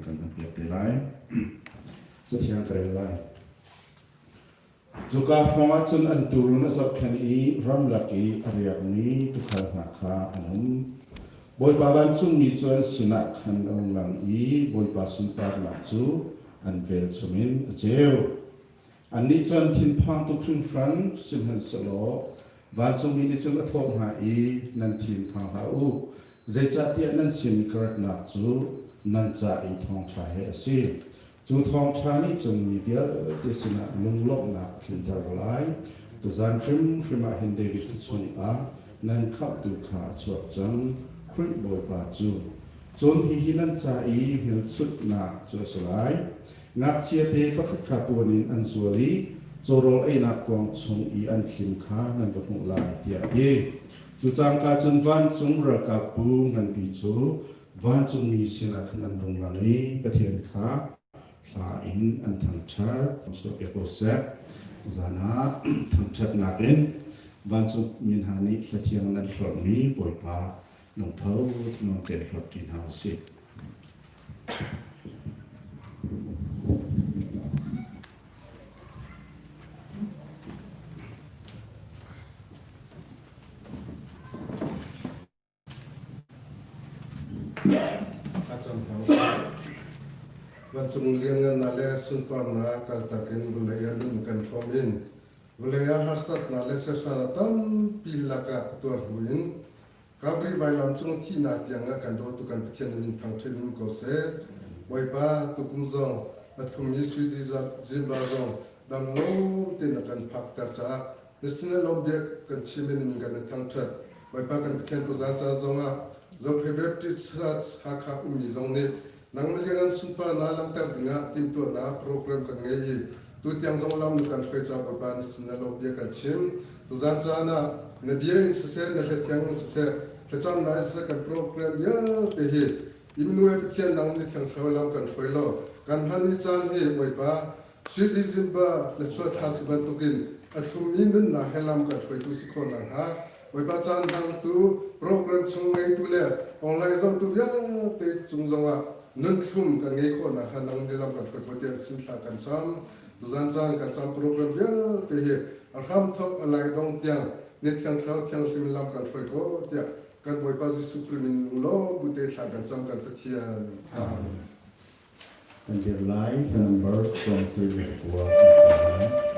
kan hman piak te lai. Cathiang ka rel lai. Cuka hrawng ah cun an tuurun a zohkhenh i ramlak i a riakmi tuukhal hna kha an um. Bawipa vancungmi cu an sinah khan a rung lang i Bawipa sunparnak cu an velchum in a ceu. Annih cu an thinphang tuk hringhran, sihmanhsehlaw vancungmi nih cun a thawh hna i, Nan thin phang hlah u, zeicahtiah nan sin i ka ratnak cu nan ca i thawngṭha he a si. Cu thawngṭha nih cun mi vialte sinah lunglawmhnak a tlunter lai. Tuzan hrimhrim ah hin David khua chungah nan khamhtu kha a chuak cang, Khrih Bawipa cu. Cun hihi nan ca i hmelchunhnak cu a si lai. Ngakchiate pakhat kha puan in an zual i cawrawl einak kuang chung i an thlim kha nan va hmuh lai, tiah a ti. Cu cangka cun vancung ralkapbu nganpi cu Vancungmi sinah khan an rung lang i Pathian kha hla in an thangṭhat. Chuahpiak ko seh. Zan ah thangṭhatnak in vancungmi hna nih hlathiang in an hlorhmi Bawipa lungtho thinlung tein hlorh ṭi hna u sih. Thlacam hna usih. Vancung lianngannak le sunparnak kaltak in vawlei ah nun kan hrawm in vawlei ah harsatnak le serhsatnak tampi lakah a tuar hnu in Calvary vailam cung thihnak tiangah kan dawtu kan Pathian na min thangṭhat in um ko seh. Bawipa, tukum zong a thlummi sui zimba zong dam lo tein a kan phakter caah na sinah lawmbiak kan chim in min kan in thangṭhat. Bawipa kan Pathian tuzaan caan zongah Zophei Baptist Church Hakha ummi zong nih nangmah liangan sunparnak langhter dingah timhtuahnak program kan ngei i tutiang zong lam na kan hruai caah Bawipa na sinah lawmhbia kan chim. Tuzaan caan ah na bia in siseh, na hlathiang in siseh, thlacamnak in siseh kan program vialte hi Immanuel Pathian nang nih Thiang Thlarau lam kan hruai law kan hman ni caan hi Bawipa Sui December na chuah thla si bantukin a thlummi nunnak he lam kan hruaitu si khawh nakhnga Bawipa caan hmangtu program chung ngeitu le online zohtu vialte cung zongah nun thlum kan ngei khawh nakhnga nang nih lam kan hruai ko tiah sin thla kan cam. Tuzaan caan kan cam program vialte hi a hramthawk a lai dong tiang ni Thiang Thlarau Thianghlim lam kan hruai ko tiah kan Bawipa Jesuh Khrih min lunglawm bu te thla kan cam kan Pathian. Amen. Kan dir lai. The number 74 kan si lai.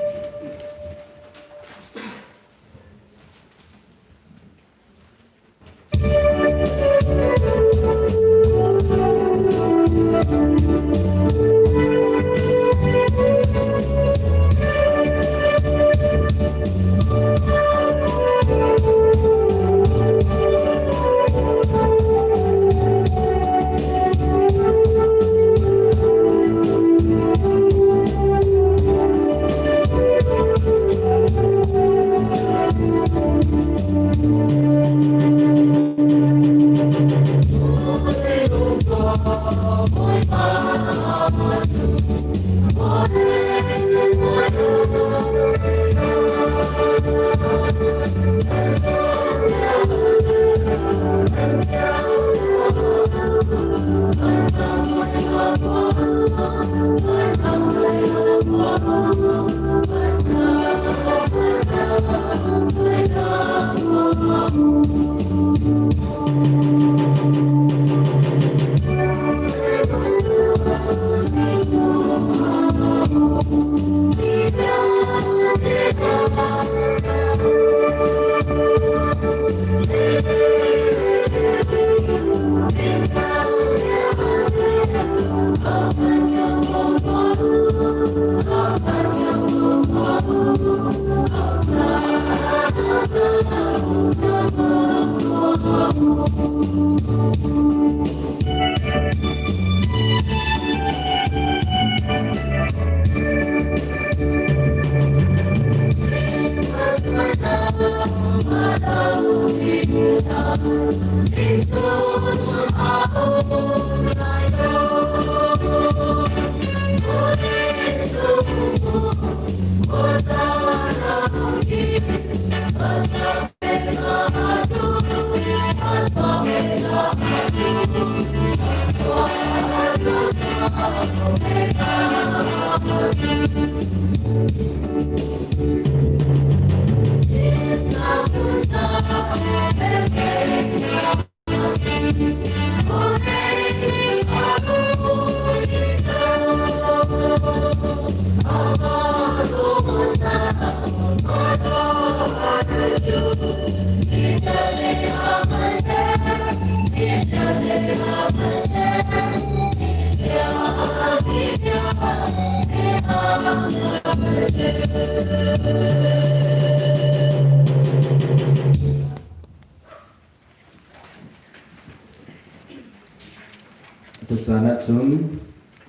Tucaan ahcun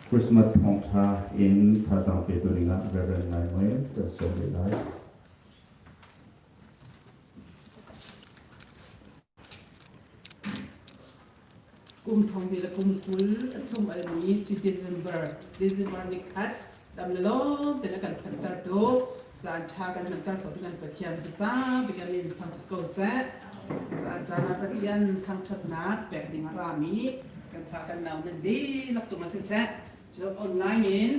Christmas thawngṭha in thazaang petu dingah Reverend Ngai Hmui kan sawm rih lai. Kum thong hnih le kum 20 a thlum almi si December December ni khat dam le lawm tein a kan phanhtertu caan ṭha kan hmanter khotu kan Pathian hmasa bik a min thangṭhat ko seh. Caan caan ah Pathian thangṭhatnak pek ding a rami kan fa kan nau nan dihlak cungah siseh, cu online in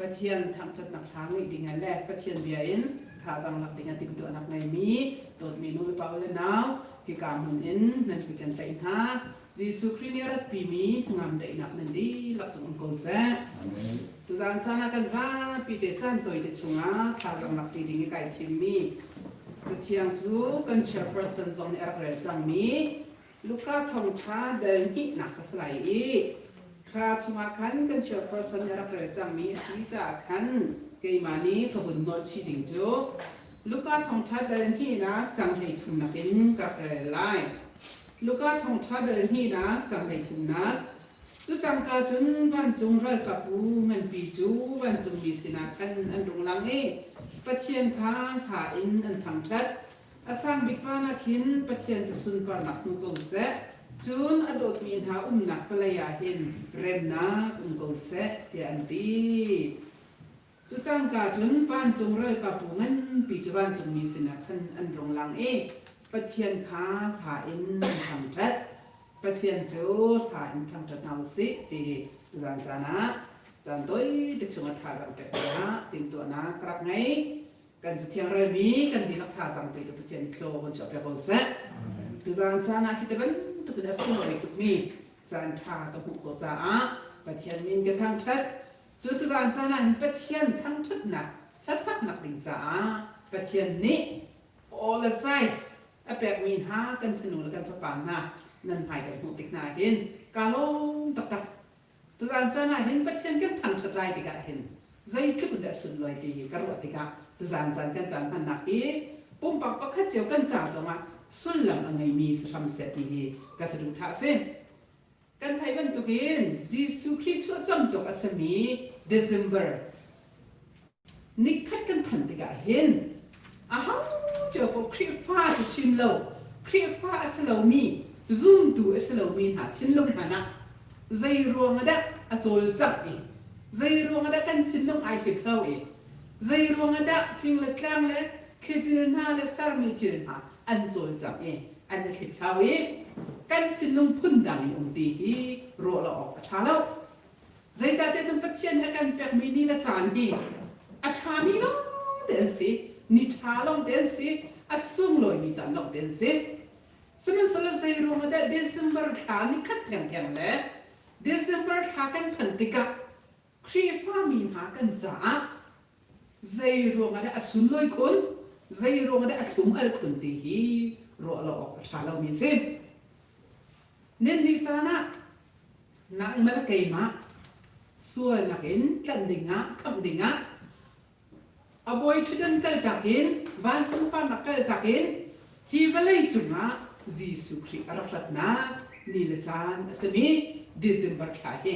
Pathian thangṭhatnak hla ngeih ding ah le Pathian bia in thazaang lak ding ah timhtuahnak ngeimi dawtmi nu le pa u le nau hika hmun in nan kut kan tlaih hna. Jesuh Khrih nih a ratpimi hnangam daihnak nan dihlak cung um ko seh. Tuzaan caan ah kan zapi te caan tawite chungah thazaang lak ṭi ding i kai thimmi Cathiang cu kan chairperson zong nih a rak rel cangmi Luka thawngṭha dal hnihnak ka si lai i kha chungah khan kan chairperson nih a rak rel cangmi a si caah khan keimah nih ka vun nawl chih ding cu Luka thawngṭha dal hnihnak cang 33nak in ka rak rel lai. Luka thawngṭha dal hnihnak cang 33nak Cu cangka cun vancung ralkapbu nganpi cu vancungmi sinah khan an rung lang i Pathian kha hla in an thangṭhat. A sang bik van ah khin Pathian cu sunparnak hmu ko seh, cun a dawtmi hna umnak vawlei ah hin remnak um ko seh, tiah an ti. Cu cangka cun vancung ralkapbu nganpi cu vancungmi sinah khan an rung lang i Pathian kha hla in an thangṭhat. Pathian cu hla in thangṭhat hna u sih ti hi tuzaan caan ah caan tawi te chungah thazaang pek dingah timhtuahnak ka rak ngei. Kan Cathiang relmi kan dihlak thazaang petu Pathian thlaw kan chuahpiak ko seh. Tuzaan caan ah hi te bantuk in a sunglawi tukmi caan ṭha ka hmuh khawh caah Pathian min ka thangṭhat. Cu tuzaan caan ah hin Pathian thangṭhatnak hlasaknak ding caah Pathian nih aw le zai a pekmi hna kan fanu le kan fapa hna nan hmai kan hmuh tik hna hin kaa lawm taktak. Tuzaan caan ah hin Pathian kan thangṭhat lai tikah hin zeitluk in dah sunlawi ti ka ruah tikah tuzaan caan kan caan hmannak hi pumpak pakhat cio kan ca zongah sullam a ngeimi si hram seh ti hi ka saduhthah a si. Kan theih bantukin Jesuh Khrih chuahcam tuk a simi December Nikhat kan phanh tikah hin aho cio paoh Khrihfa cu chim lo, Khrihfa a si lomi, zumtu a si lomi hna thinlung hmanh ah zei ruang ah dah a cawlcangh i zei ruang ah dah kan thinlung ai hliphlau i zei ruang ah dah fing le tlang le thlizil hna le sermi thil hna an cawlcangh i an i hliphlau i kan thinlung phundang in um ti hi ruah lo awk a ṭha lo. Zeicahtiah cun Pathian a kan pekmi ni le caan hi a ṭhami lawngte an si, ni ṭha lawngte an si, a sunglawimi caan lawngte an si. Sihmanhsehlaw zei ruangah dah December thla ni khat thengtheng le December thla kan phanh tikah Khrihfami hna kan caah zei ruangah dah a sunlawi khun, zei ruangah dah a thlum al khun ti hi ruah lo awk a ṭha lomi a si. Nan ni caan ah Nangmah le keimah sualnak in tlanh dingah, khamh dingah a bawi ṭhutdan kaltak in van sunparnak kaltak in hi vawlei cungah Jesuh Khrih a rak ratnak ni le caan a simi December thla hi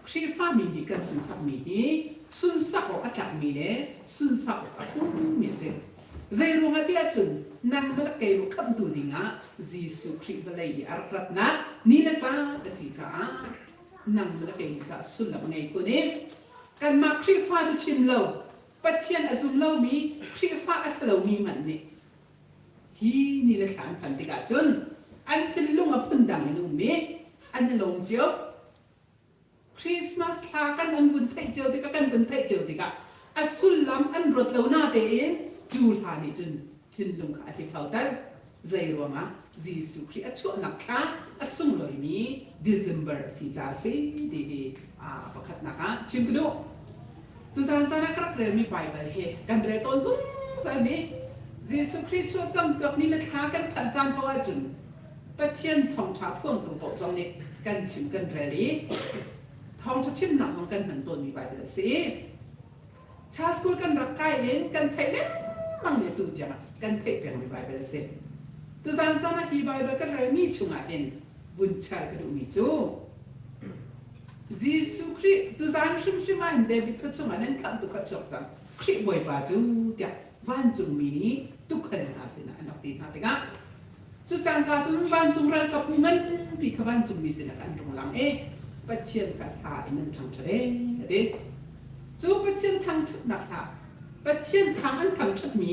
Khrihfami nih kan sunsakmi hi sunsak awk a tlakmi le sunsak awk a phungmi a si. Zeiruangah ti ahcun nangmah le keimah khamhtu dingah Jesuh Khrih vawlei i a rak ratnak ni le caan a si caah nangmah le keimah caah sullam a ngei khun i kanmah Khrihfa cu chim lo Pathian a zum lomi Khrihfa a si lomi hmanh nih hi ni le thla an phan tikah cun an thinlung a phundang in um i an i lawm cio. Christmas. thla kan an vun theih cio tikah kan vun theih cio tikah a sullam an ruat lo na tein cu hla nih cun thinlung kha a hliphauter. Zei ruangah Jesuh Khrih a chuahnak thla a sunglawimi December a si caah a si ti hi pakhatnak ah chim ka duh. Tuzaan caan ah ka rak relmi Baibal hi kan rel tawn zungzalmi Jesuh Khrih chuah camtuak ni le thla kan thanh caan paoh ahcun Pathian thawngṭha phuangtu paoh zong nih kan chim kan rel i thawngṭha chimnak zong kan hman tawnmi Baibal a si. Church school kan rak kai in kan theih lengmang mi tu tiang kan theih pengmi Baibal a si. Tuzaan caan ah hi Baibal kan relmi chungah hin vun char ka duhmi cu Jesuh Khrih tuzaan hrimhrim ah hin David khua chungah nan khamhtu kha chuak cang Khrih Bawipa cu tiah vancungmi nih tuukhal hna sinah an rak ti hna tikah cu cangka cun vancung ralkapbu nganpi kha vancungmi sinah an rung lang i Pathian kha hla in an thangṭhat ee a ti. Cu Pathian thangṭhatnak hla Pathian thang an thangṭhatmi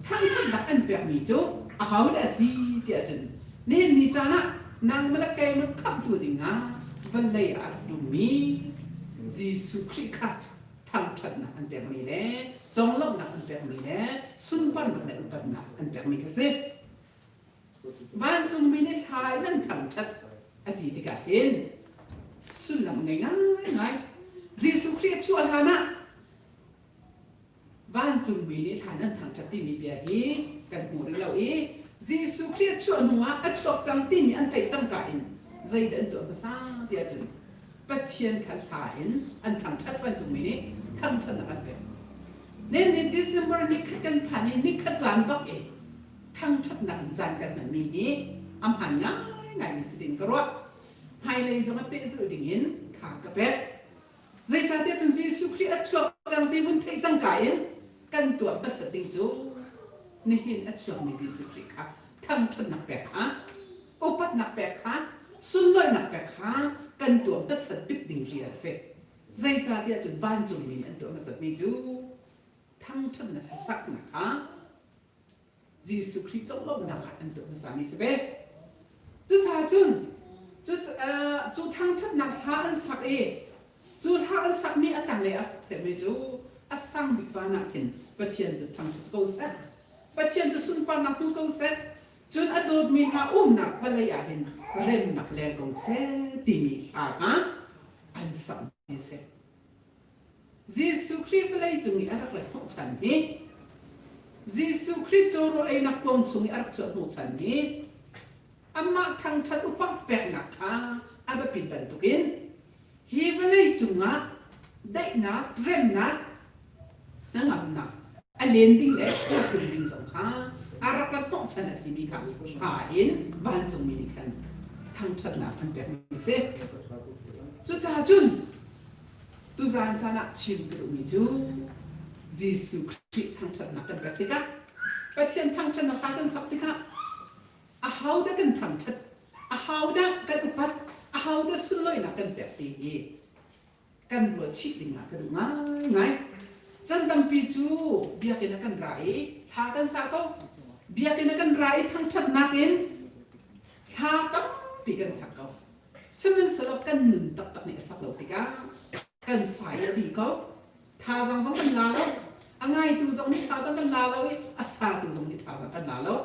thangṭhatnak an pekmi cu ahodah a si tiah cun nihin ni caan ah nangmah le keimah khamhtu dingah vawlei ah a rak ṭummi Jesuh Khrih kha thangṭhatnak an pekmi le conglawmhnak an pekmi le sunparnak le upatnak an pekmi kha si. Vancungmi nih hla in an thangṭhat a ti tikah hin sullam ngei ngaingai. Jesuh Khrih a chuah hlan ah vancungmi nih hlan an thangṭhat timi bia hi kan hmu rih lo i Jesuh Khrih a chuah hnu ah a chuak cang timi an theih cangka in zeidah an tuah hmasa ti ahcun Pathian kha hla in an thangṭhat vancungmi nih thangṭhatnak an pek. Nen ni December nikhat kan phan i nikhat zan bak i thangṭhatnak in caan kan hmanmi hi a hmaan ngaingaimi si ding ka ruah. Hmailei zong a pehzulh dingin tha ka pek. Zeicahtiah cun Jesuh Khrih a chuak cang ti vun theih cangka in kan tuah hmasat ding cu nihin a chuakmi Jesuh Khrih kha thangṭhatnak pek kha, upatnak pek kha, sunlawinak pek kha kan tuah hmasat bik ding rian a si. Zeicahtiah cun vancungmi nih an tuah hmasatmi cu thangṭhatnak hlasaknak kha Jesuh Khrih conglawmhnak ah an tuah hmasami si ve. Cucaah cun cu, cu thangṭhatnak hla an sak i cu hla an sakmi a tanglei a sermi cu a sang bik van ah khin Pathian cu thangṭhat ko seh. Pathian cu sunparnak hmu ko seh. Cun a dawtmi hna umnak vawlei ah hin remnak leng ko seh timi hla kha an sakmi a si. Jesuh Khrih vawlei cung i a rak rat hnawhchan hi Jesuh Khrih caw rawl einak kuang chung i a rak chuah hnawhchan hi amah thangṭhat upat peknak kha a biapit bantukin hi vawlei cungah daihnak, remnak, hnangamnak a len ding le a tlun ding zong kha a rak rat hnawhchan a simi kha hla in vancungmi nih khan thangṭhatnak an pekmi a si. Cucaah cun Tuzaan caan ah chim ka duhmi cu Jesuh Khrih thangṭhatnak kan pek tikah Pathian thangṭhatnak hla kan sak tikah ahodah kan thangṭhat, ahodah kan upat, ahodah sunlawinak kan pek ti hi kan ruah chih ding ah ka duh ngaingai. Can tampi cu biakinn ah kan ra i thla kan sa ko. Biakinn ah kan ra i thangṭhatnak in thla tampi kan sak ko. Sihmanhsehlaw kan nun taktak nih a sak lo tikah kan sai a dih ko. Thazaang zong kan la lo. A ngaitu zong nih thazaang kan la lo i a satu zong nih thazaang kan la lo.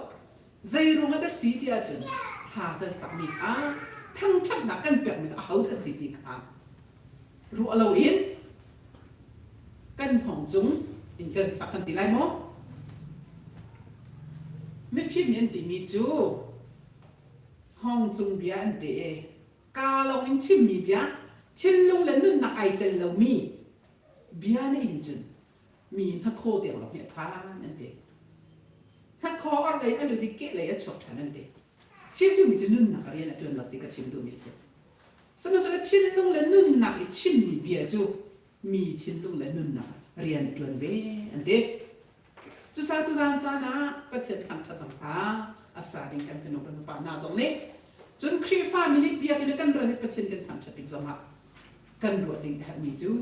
Zei ruangah dah si ti ahcun thla kan sakmi kha thangṭhatnak kan pekmi kha ahodah a si ti kha ruah loin kan hngawng cung in kan sak kan ti lai maw? Mifim nih an timi cu Hngawng cung bia an ti i kaa lawng in chimmi bia, thinlung le nunnak ai tel lomi bia nih hin cun mi hnakhaw tiang lawng hi a phan an ti. Hnakhaw orhlei a lut i kehlei a chuak ṭhan an ti. Chim duhmi cu nunnak a rian a ṭuan lo ti ka chim duhmi a si. Sihmanhsehlaw thinlung le nunnak i chimmi bia cu mi thinlung le nunnak rian a ṭuan ve an ti. Cucaah tuzaan caan ah Pathian thangṭhatnak hla a sa ding kan fanu kan fapa hna zong nih cun Khrihfa mi nih biakinn ah kan ran i Pathian kan thangṭhat tik zongah kan ruah ding a herhmi cu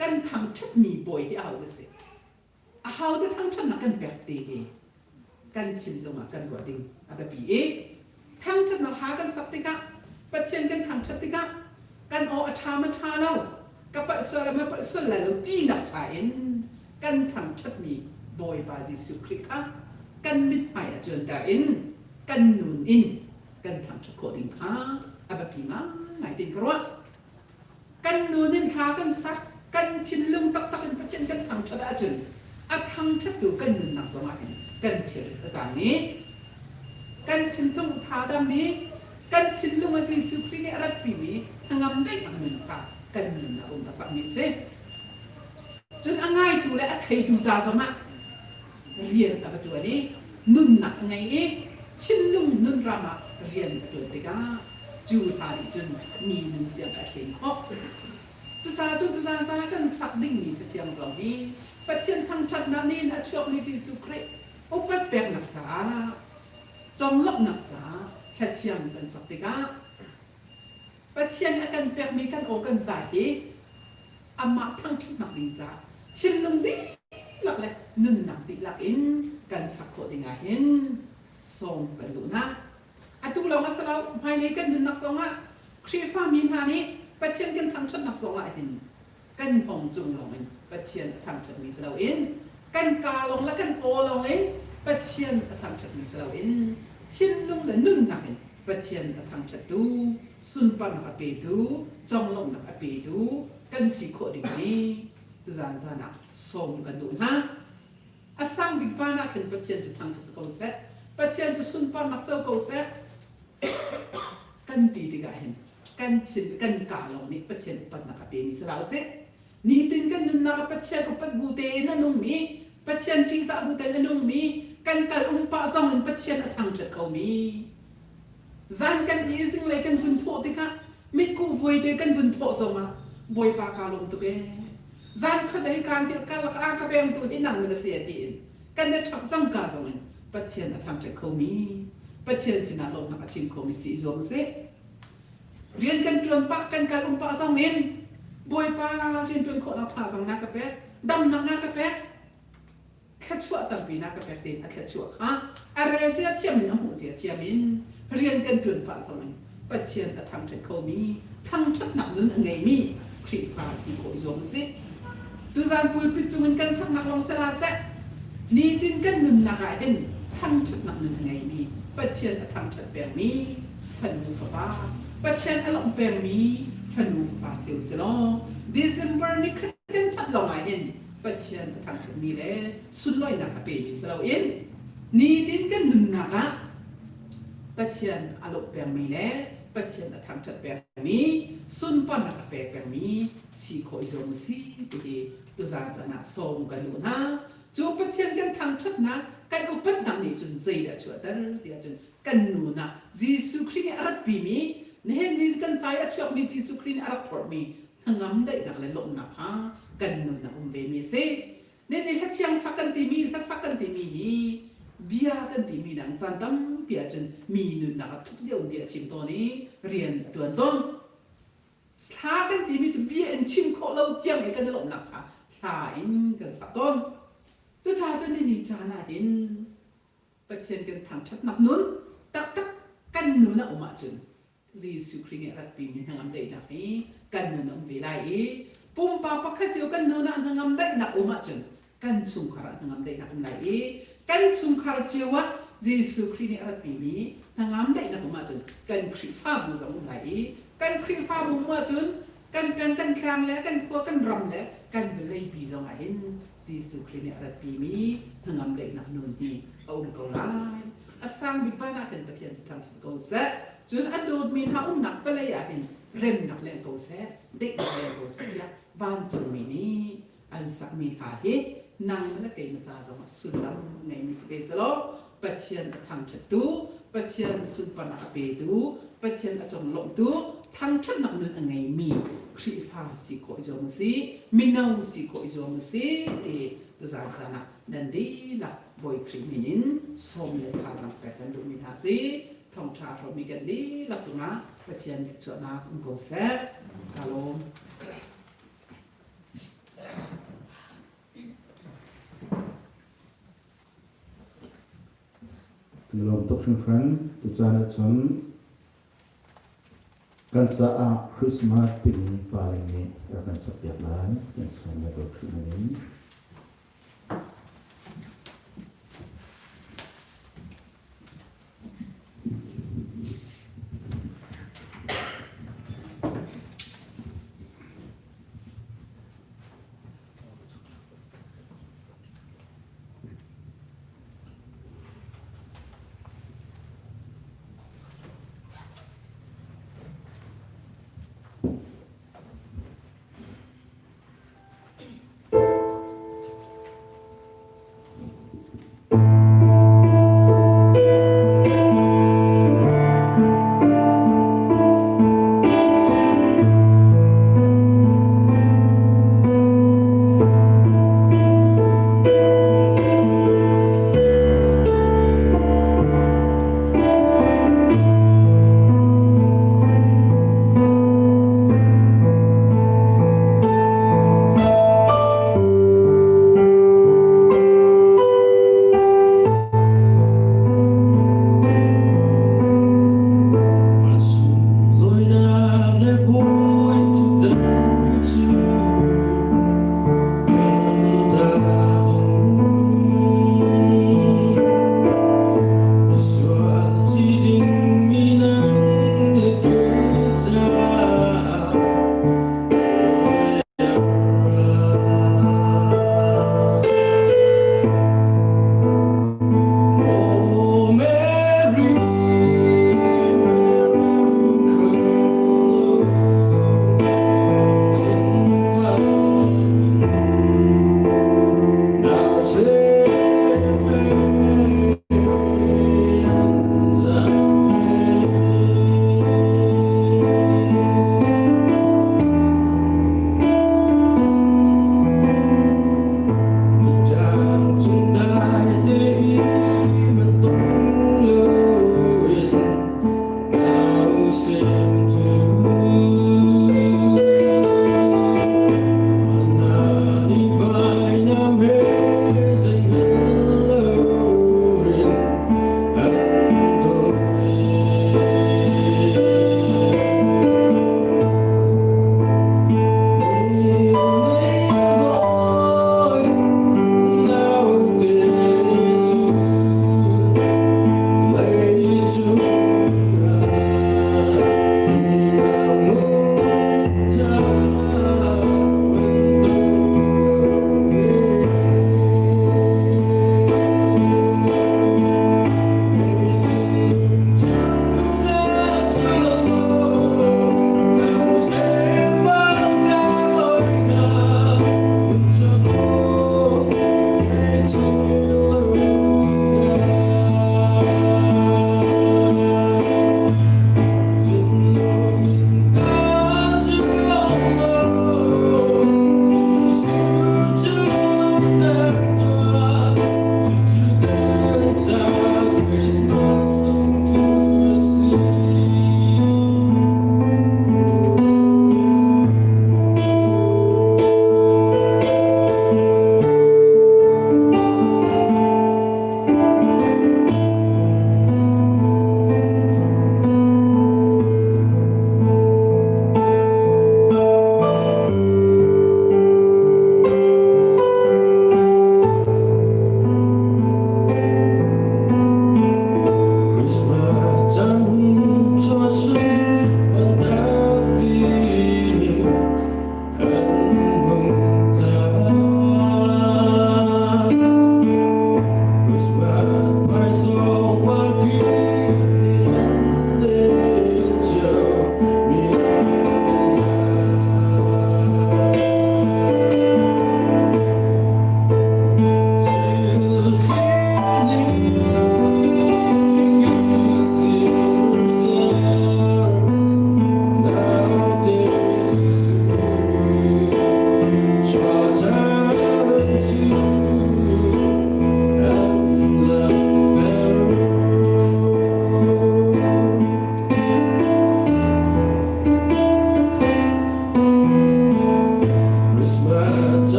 kan thangṭhatmi bawi hi ahodah a si? Ahodah thangṭhatnak kan pek ti hi kan thinlung ah kan ruah ding a biapi i thangṭhatnak hla kan sak tikah Pathian kan thangṭhat tikah. Kan aw a ṭha ma ṭha lo, ka palh sual ma palh sual lai lo tinak cha in kan thangṭhatmi Bawipa Jesuh Khrih kha kan mithmai ah cuanter in kan nun in kan thangṭhat khawh ding kha a biapi ngaingai tiin ka ruah. Kan nun in hla kan sak, kan thinlung taktak in Pathian kan thangṭhat ahcun a thangṭhattu kan nunnak zongah hin kan thil a zaang i kan thinlung tha dam i kan thinlung a Jesuh Khrih nih a ratpimi hnangam daihnak nun kha kan nun ah a um taktakmi a si. Cun a ngaitu le a theitu ca zongah rian a va ṭuan i nunnak a ngei i thinlung nun ram ah rian a ṭuan tikah cu hla nih cun mi nun tiang a thlen khawh. Cucaah cun tuzaan caan ah kan sak dingmi Pathian zong hi Pathian thangṭhatnak nih a chuakmi Jesuh Khrih upat peknak caah conglawmhnak caah hlathiang kan sak tikah Pathian a kan pekmi kan aw kan zai i amah thangṭhatnak ding caah thinlung dihlak le nunnak dihlak in kan sak khawh ding ah hin sawm kan duh hna. Atu lawng a si lo, hmailei kan nunnak zongah Khrihfami hna nih Pathian kan thangṭhatnak zongah hin kan hngawng cung lawngin Pathian a thangṭhatmi si loin kan kaa lawng le kan aw lawngin Pathian a thangṭhatmi si loin thinlung le nunnak in Pathian a thangṭhattu, sunparnak a petu, conglawmhnak a petu kan si khawh ding hi tuzaan zan ah sawm kan duh hna. A sang bik van ah khin Pathian cu thangṭhat si ko seh. Pathian cu sunparnak co ko seh. Kan ti tikah hin kan thin kan kaa lawng nih Pathian upatnak a pemi si hlah usih. Nitin kan nunnak ah Pathian upat bu tein a nungmi, Pathian ṭihzah bu tein a nungmi, kan kal um pah zong in Pathian a thangṭhat khomi. Zan kan i zinglei kan vun thawh tikah mitkuh vuai te kan vun thawh zongah Bawipa kaa lawm tuk ee. Zan khuadei kaan hngilh karlak ah ka vengtu hi nang na si tiin kan i ṭhangh cangka zongin Pathian a thangṭhat khomi, Pathian sinah lawmhnak a chim khomi si i zuam usih. Rian kan ṭuan pah, kan kal um pah zongin Bawipa rianṭuan khawhnak thazaang na ka pek, damnak na ka pek, thluachuah tampi na ka pek tein a thluachuah kha a rel zia thiam in a hmuh zia thiam in rian kan ṭuan pah zong in Pathian a thangṭhat khomi thangṭhatnak nun a ngeimi Khrihfa si khawh i zuam usih. Tuzaan pulpit cungin kan saknak lawng si hlah seh, nitin kan nunnak ah hin thangṭhatnak nun a ngeimi Pathian a thangṭhat pengmi fanu fapa, Pathian a lawmh pengmi fanu fapa si u si law December ni khat kan phanh lawng ah hin Pathian a thangṭhatmi le sunlawinak a pemi si loin nitin kan nunnak ah Pathian a lawmh pengmi le Pathian a thangṭhat pengmi sunparnak a pe pengmi si khawh i zuam u si ti hi tuzaan caan ah sawm kan duh hna. Cu Pathian kan thangṭhatnak kan upatnak nih cun zeidah a chuahter ti ahcun kan nun ah Jesuh Khrih nih a ratpimi nihin ni kan ca i a chuakmi Jesuh Khrih nih a rak phorhmi hnangam daihnak le lawmhnak kha kan nun ah um vemi a si. Nihin hla thiang sak kan timi, hlasak kan timi hi bia kan timi dang caan tampi ahcun mi nunnak ah thuk deuh bia a chim tawn i rian a ṭuan tawn. Thla kan timi cu bia in chim khawh lo tiang i kan i lawmhnak kha hla in kan sak tawn. Cucaah cun ni caan ah hin Pathian kan thangṭhatnak nun taktak kan nun a um ahcun Jesuh Khrih nih a ratpimi hnangam daihnak hi kan nun a um ve lai i pumpak pakhat cio kan nun ah hnangam daihnak um ahcun kan chungkhar ah hnangam daihnak um lai i kan chungkhar cio ah Jesuh Khrih nih a ratpimi hnangam daihnak um ahcun kan Khrihfabu zong um lai i kan Khrihfabu um ahcun kan peng kan tlang le kan khua kan ram le kan vawleipi zong ah hin Jesuh Khrih nih a ratpimi hnangam daihnak nun hi a um ko lai. A sang bik van ah khin Pathian cu thang si ko seh. Cun a dawtmi hna umnak vawlei ah hin remnak leng ko seh, daihnak leng ko seh tiah vancungmi nih an sakmi hla hi nang le keimah ca zong ah sullam ngeimi si ve selaw Pathian a thangṭhattu, Pathian sunparnak a petu, Pathian a conglawmhtu, thangṭhatnak nun a ngeimi Khrihfa si khawh i zuam u sih, mino si khawh i zuam u sih ti tuzaan caan ah nan dihlak Bawi Khrih min in sawm le thazaang pek kan duhmi hna si. Thawngṭha a hrawmmi kan dihlak cungah Pathian thluachuahnak um ko seh. Kaa lawm. Kan i lawm tuk hringhran. Tucaan ahcun. Kan caah Christmas timi pa leng nih rak kan sakpiak lai. Kan sawm le Khrih min in.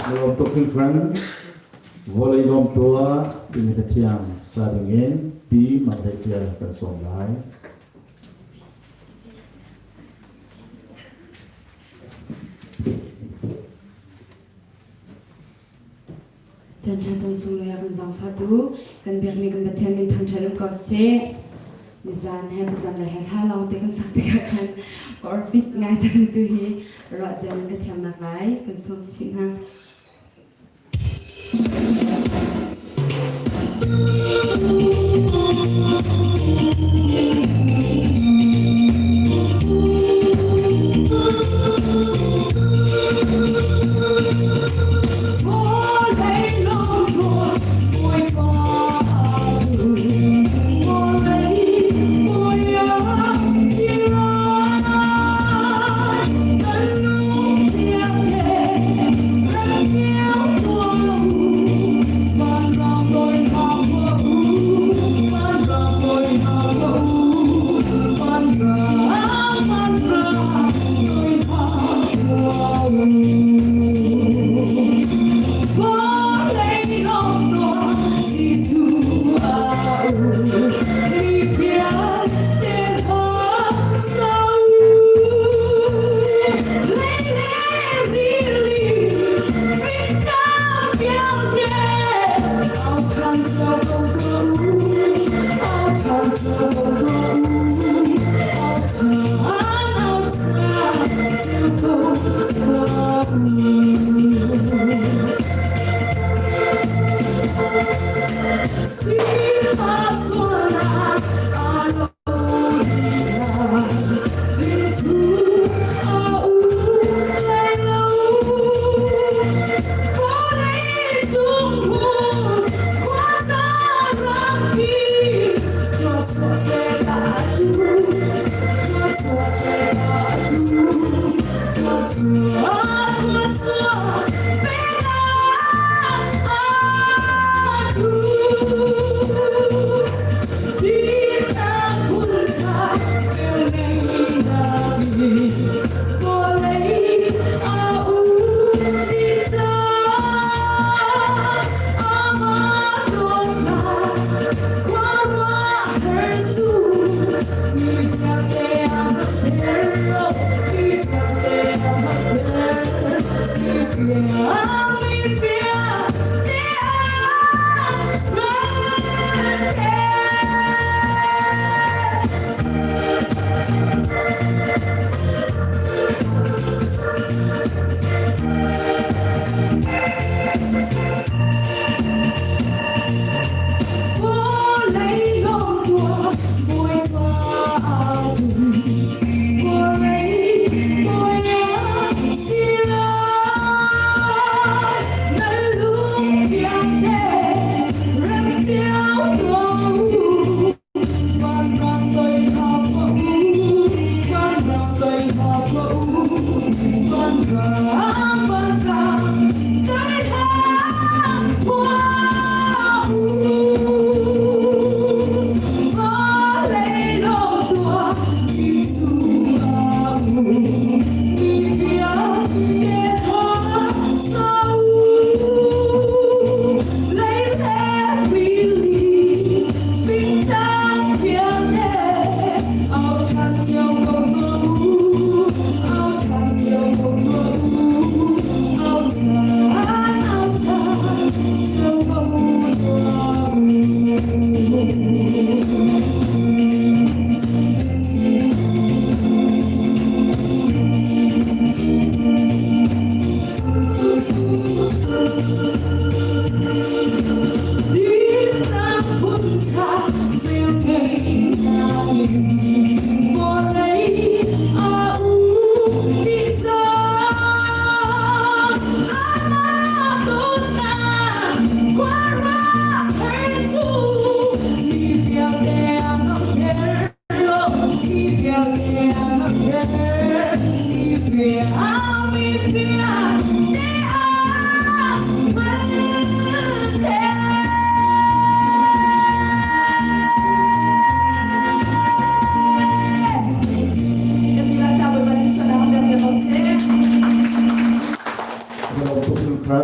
Na lawm tuk hringhran. Vawlei lawm tuah timi hlathiang sa dingin Pi Mang Hlei Ṭial kan sawm lai. Chan ṭha chan sunglawi a kan zaangfahtu kan biakmi kan Pathian min thangṭhat um ko seh. Nizan he tuzan le he hla lawng te kan sak tikah khan ka orpit ngai cang tu hi ruah zia nan ka thiamnak lai kan sawm chih hna.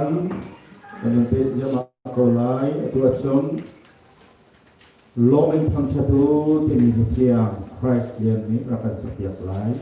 Kan kan in pek ziahmah ko lai. Atu ahcun lawm in thangṭhat u timi hlathiang Christ Lian nih rak kan sakpiak lai.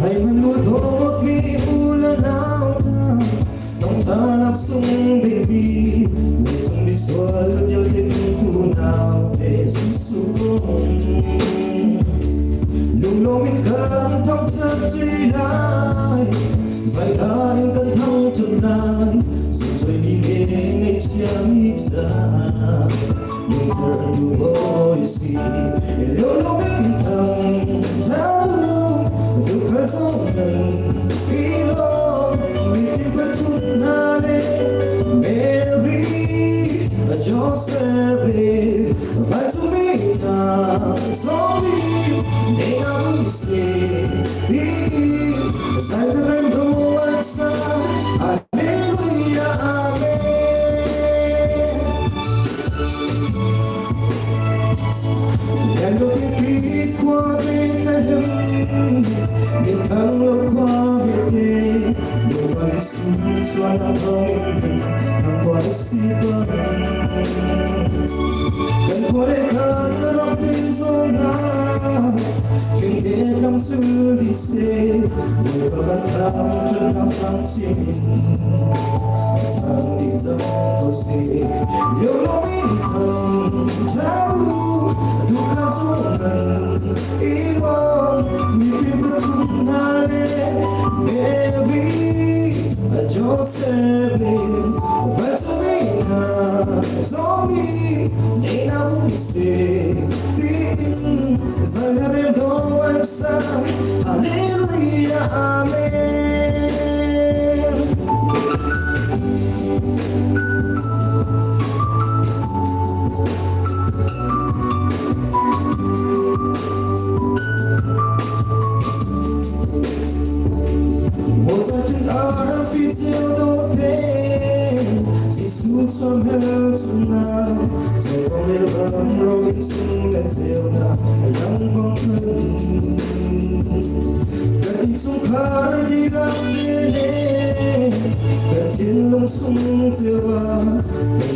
Ngày mưa dawt mi u le nau hna, thawngṭha sung biapi, lungchung misual vialte tu nau he Jesuh Lunglawm in kan thangṭhat ṭi lai, zaitha in kan thangṭhat lai, zungzoi mi le ngaihchiami caah lungthar tu bawi si. Lunglawm in thangṭhat u, duhkhal zong kan i lawm, mifim pathum hna le Mary, Joseph le vancungmi hna zong nih dei si zai rem do an sa Hallelujah Amen. Lian lo pipi khua Bethlehem, min thang lo khua Bethlehem, Bawipa Jesuh chuan a thawng in thang khua si bang. Kan khua le kan ram te zong ah, Thing te tlang sul di se, Bawipa kan thang ṭhan thang sang chin in, thang di cang ko se. Liu lo min thang ṭha u, duhka zong ngan i nuam, mifim pathum hna le Mary, Joseph, vancungmi hna zong nih dei na um se tiin zan rem do an sa Hallelujah Amen. Mozart in arfi cio dawte, Jesuh chuam hel chungah, Zokong le ram ro in chung le ceunak lang bang khan. Kan innchungkhar dihlak te le kan thinlung chung cio ah,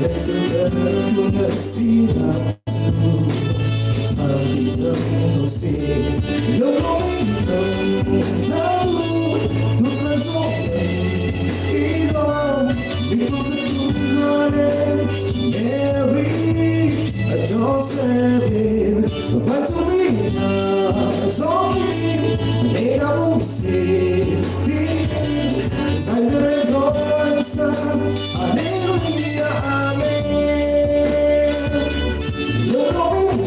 lei ceuter tu na sinak cu thang ti cang ko seh. Lunglawm in thang u, tukhal zong i lawm, mibu pathum hna le Mary, Joseph, vancungmi hna zong nih dei na um si tiin zai rem do an sa Hallelujah Amen. Lunglawm in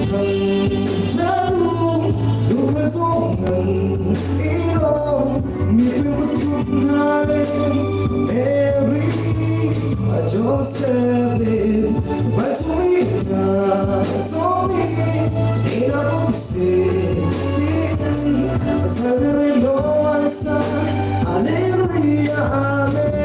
thang u, tukhal zong ngan i lawm, mifim pathum hna le Mary, Joseph, vancungmi hna zong nih dei na um si tiin zai rem do an sa Hallelujah Amen.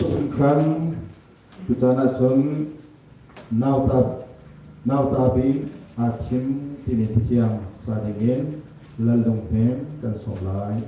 tuk hringhran. Tucaan ahcun nauta nauta bik aa thim timi thiang sa dingin Lal Lung Hnem kan sawm lai.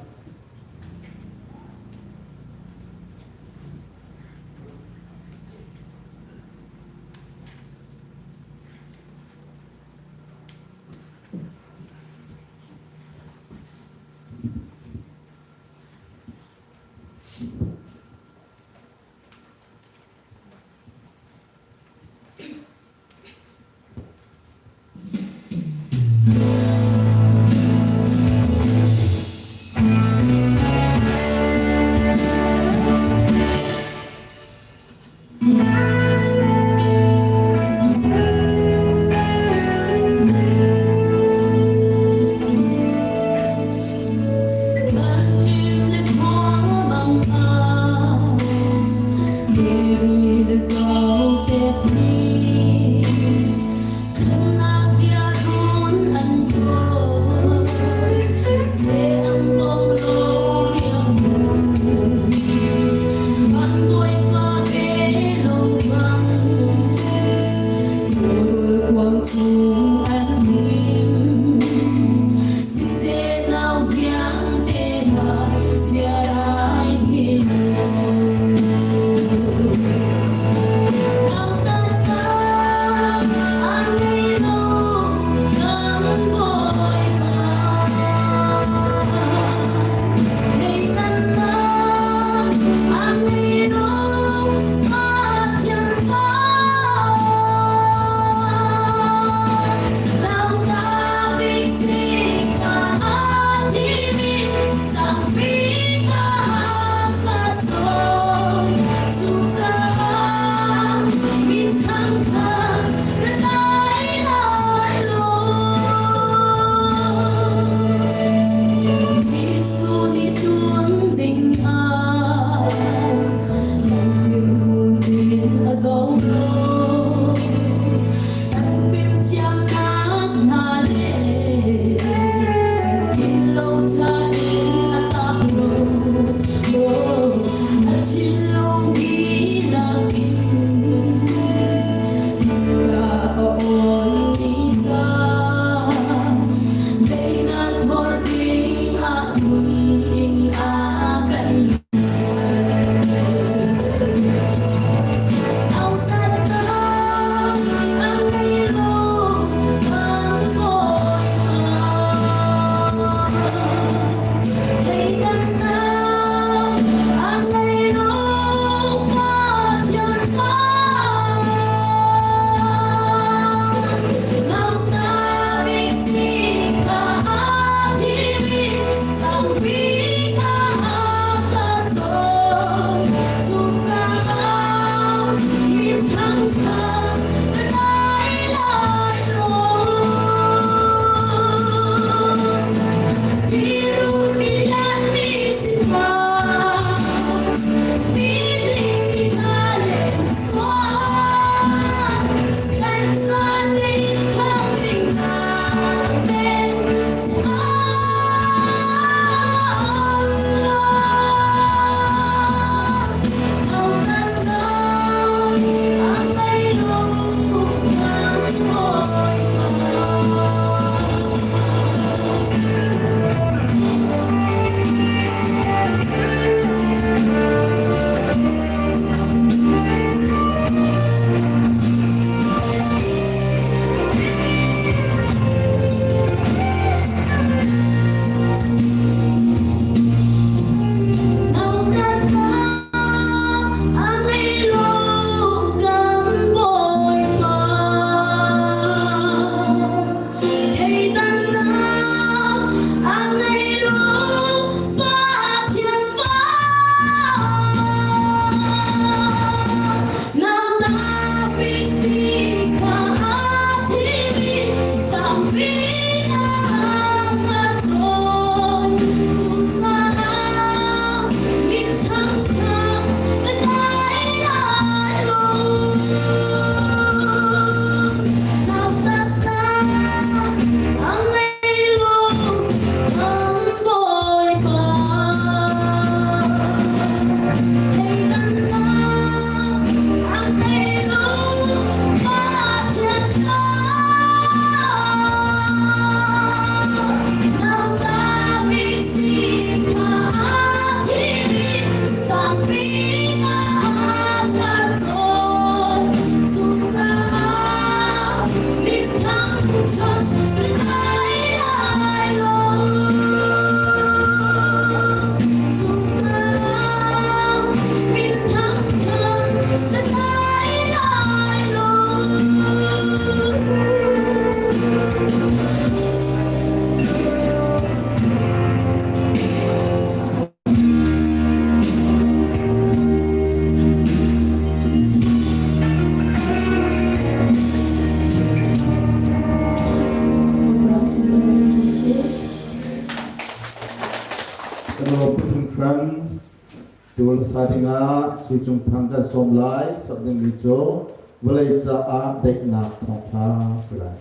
Atu hlasa dingah Sui Cung Thang kan sawm lai. Sak dingmi cu vawlei caah daihnak thawngṭha si lai.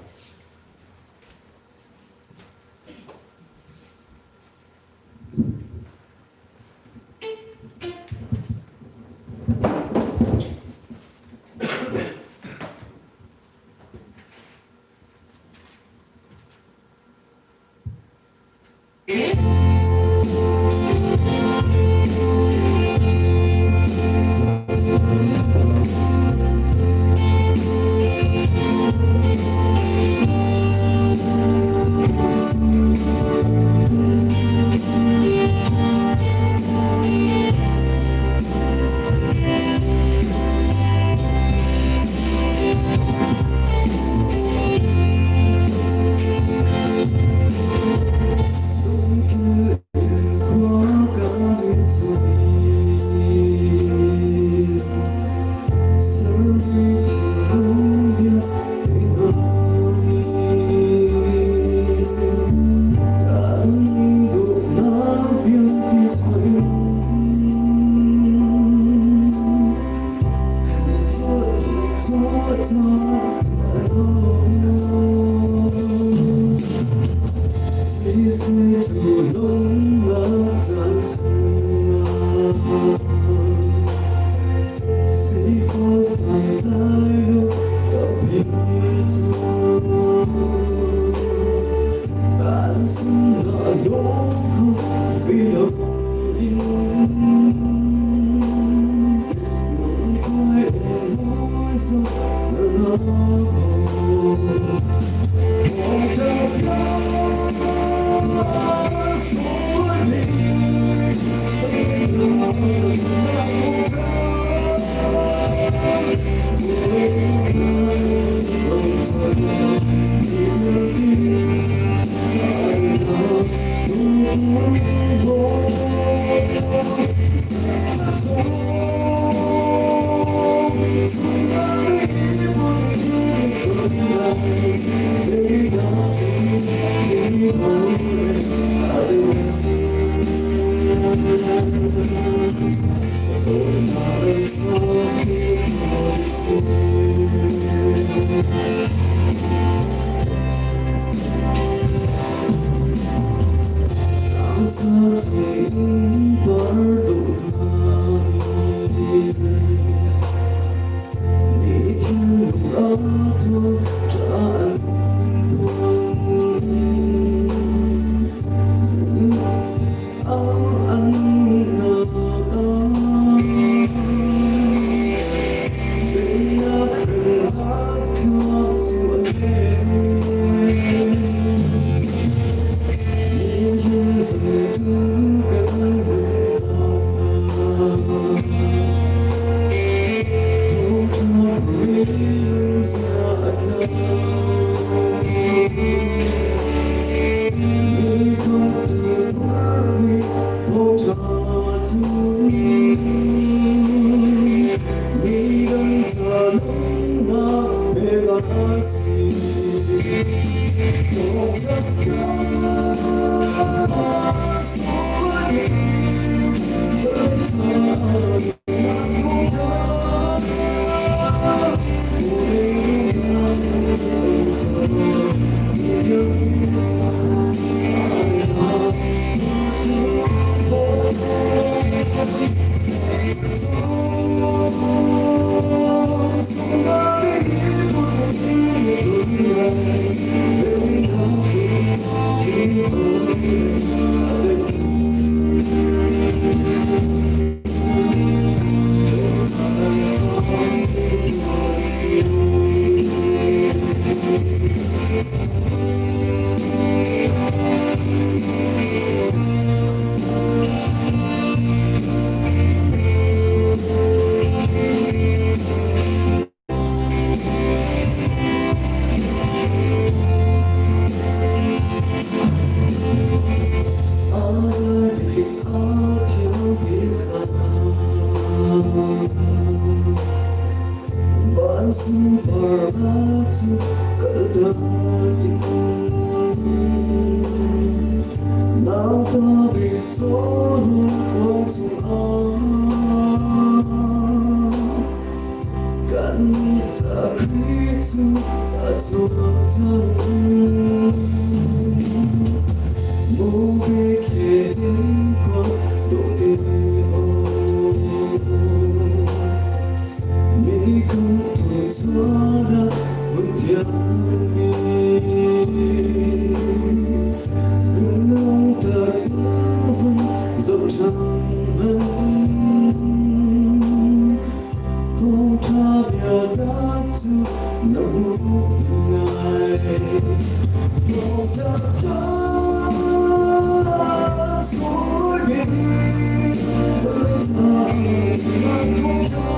Khrih cu a chuak cang. Mupi khi in khua dawh ti Mi kung chuanak hmun thiangmi Nung tak vun zoh ṭhan hmanh Thawngṭha bia tak cu na hmuh ngai Thawngṭha bia sunglawi bik vawlei cang thawngṭha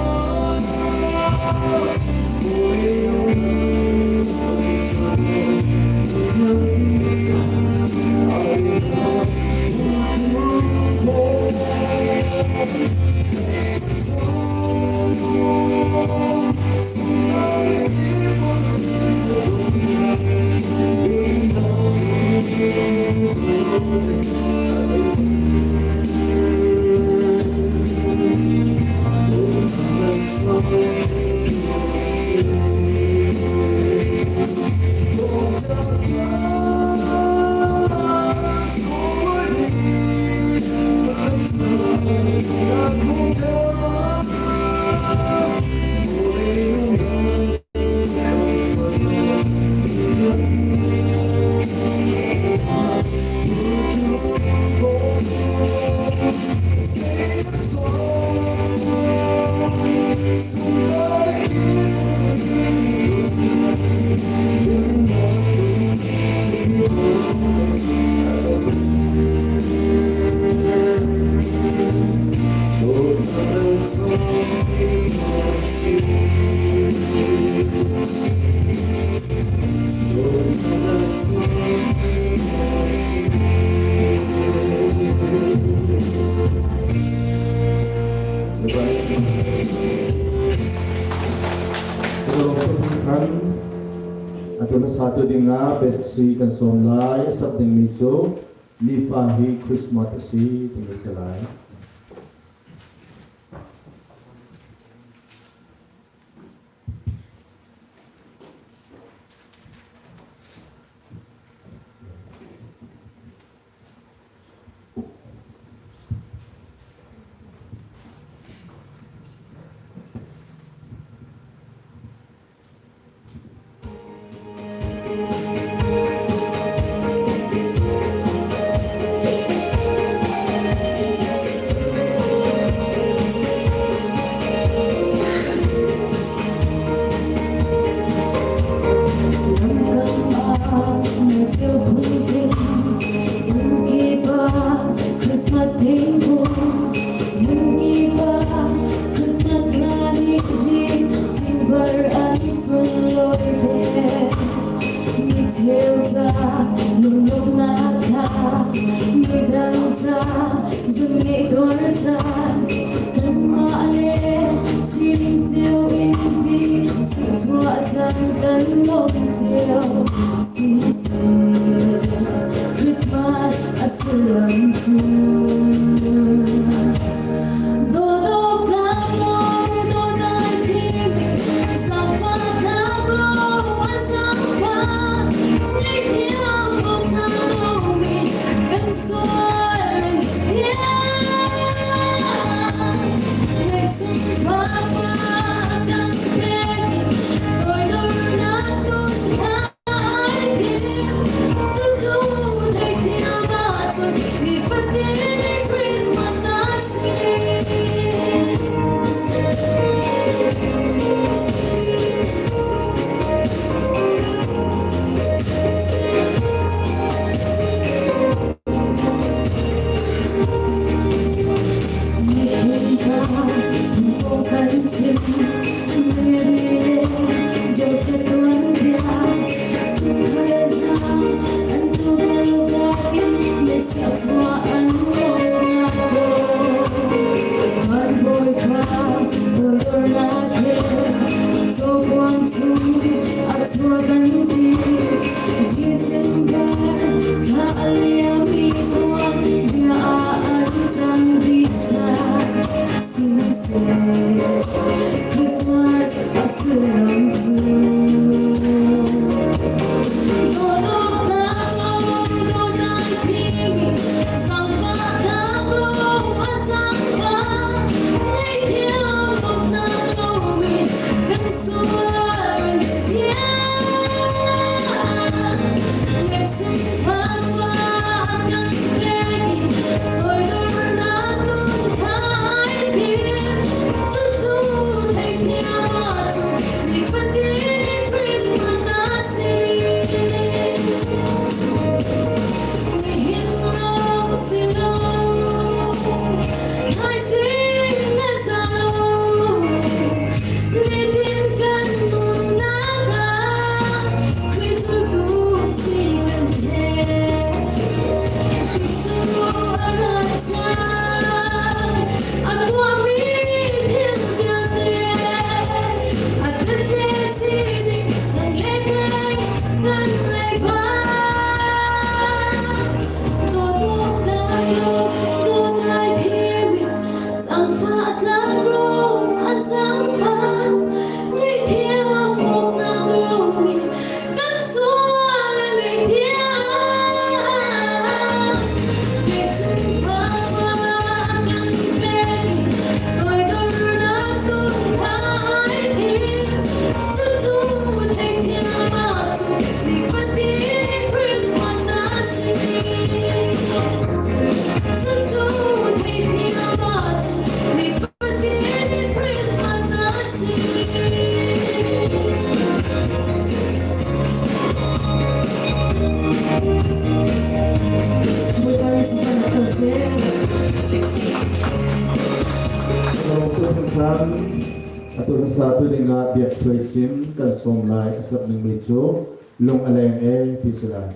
Atu na satu dingah Betsy kan sawm lai. A sak dingmi cu nifa hi Christmas a si timi si lai. Christmas thingkung Lungkipa Christmas hla nih zingbar an sunlawi te mi cheu ca lunglawmhnak thla midang ca zun ngeih dawr ca kanmah le sining cio in chuah caan kan lawm cio siseh Christmas a sullam cu Christmas I see. Kan chim Mary Joseph tuan bia Tukhal hna an tukal takin Messiah chua an lawmnak ko Van Bawipa toidornak he Cawkuang chung a chua kan ti December thla a liam i tuan bia ah an cang dih ṭhan Siseh Christmas Atu hmasa tu dingah biak thuai cim kan sawm lai a sak dingmi cu lung a leng e ti si lai.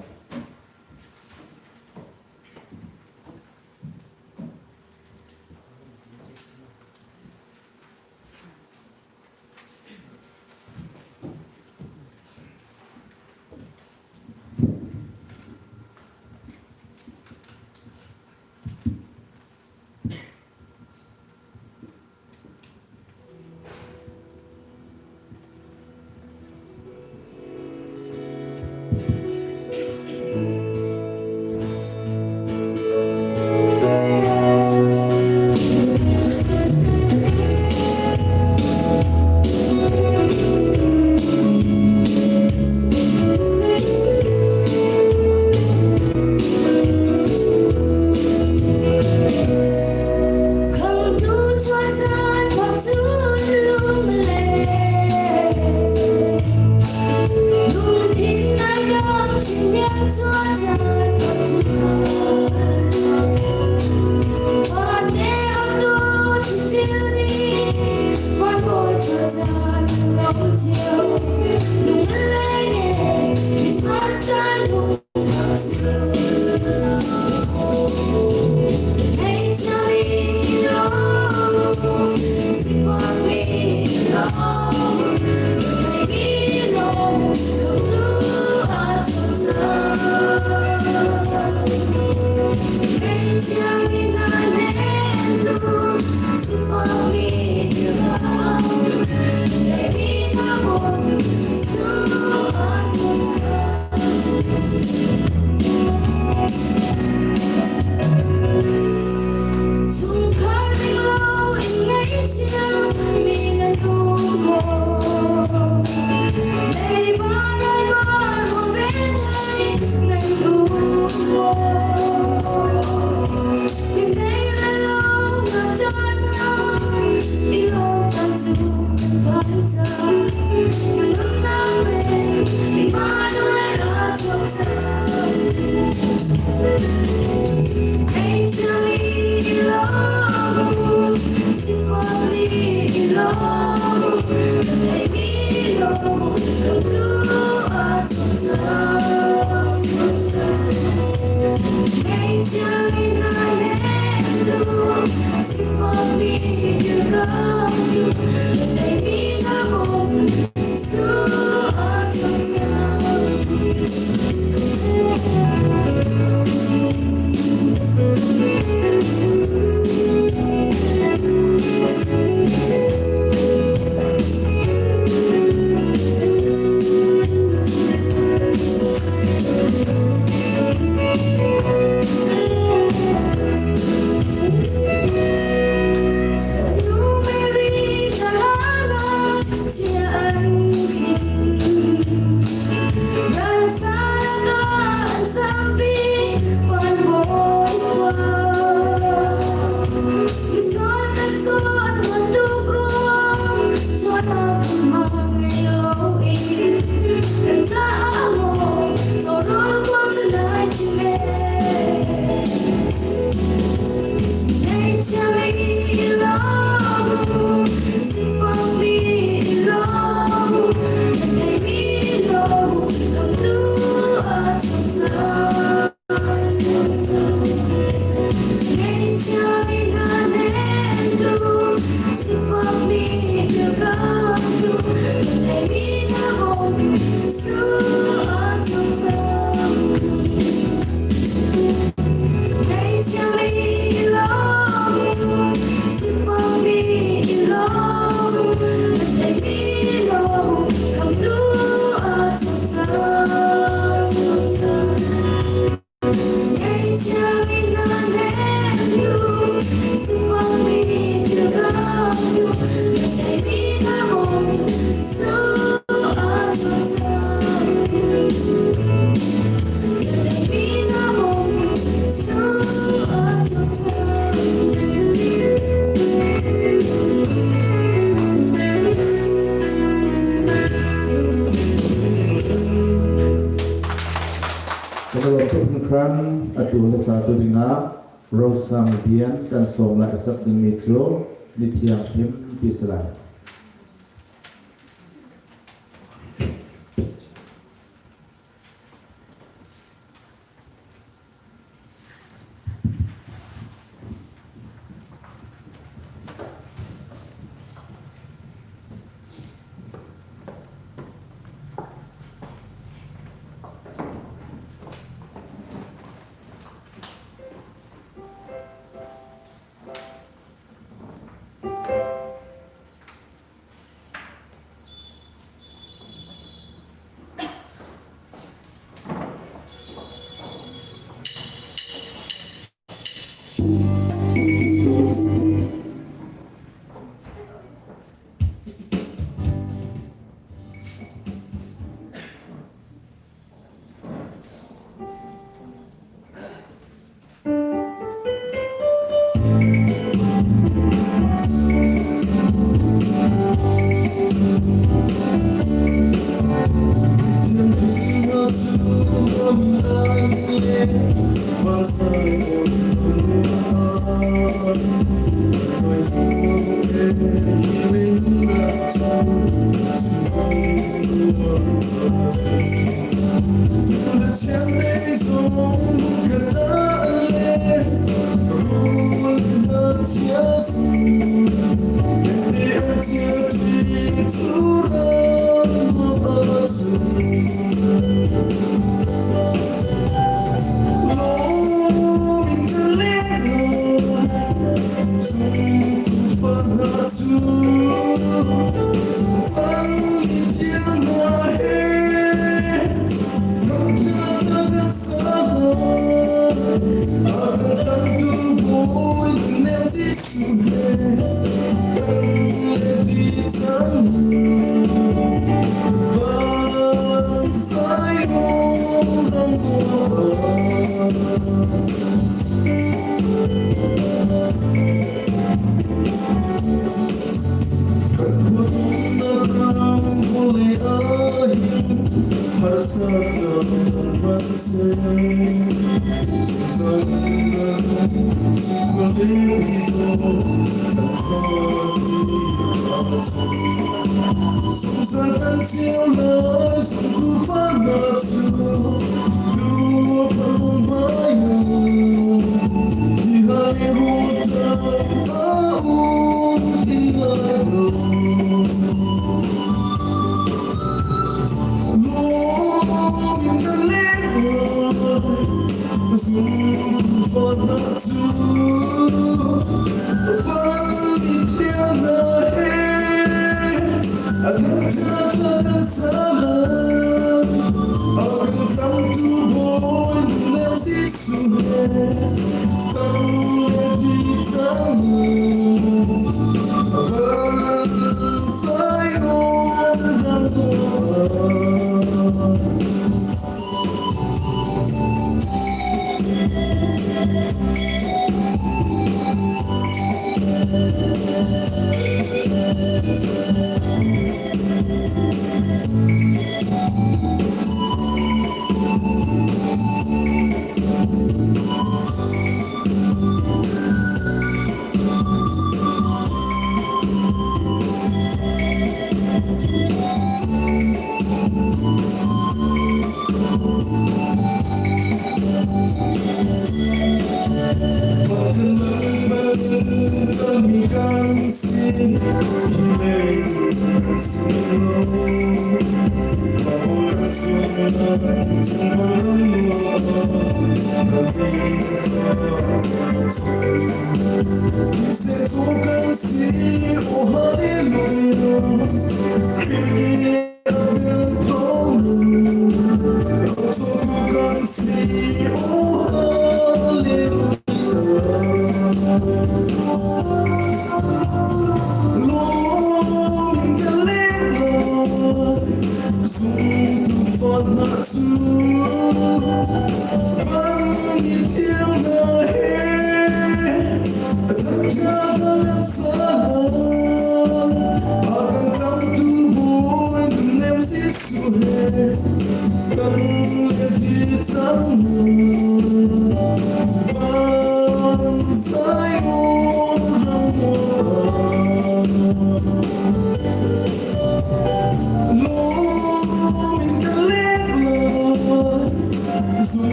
Hringhran atu hlasa tu dingah Rosang Bian kan sawm lai sak dingmi cu mithiang him ti si lai.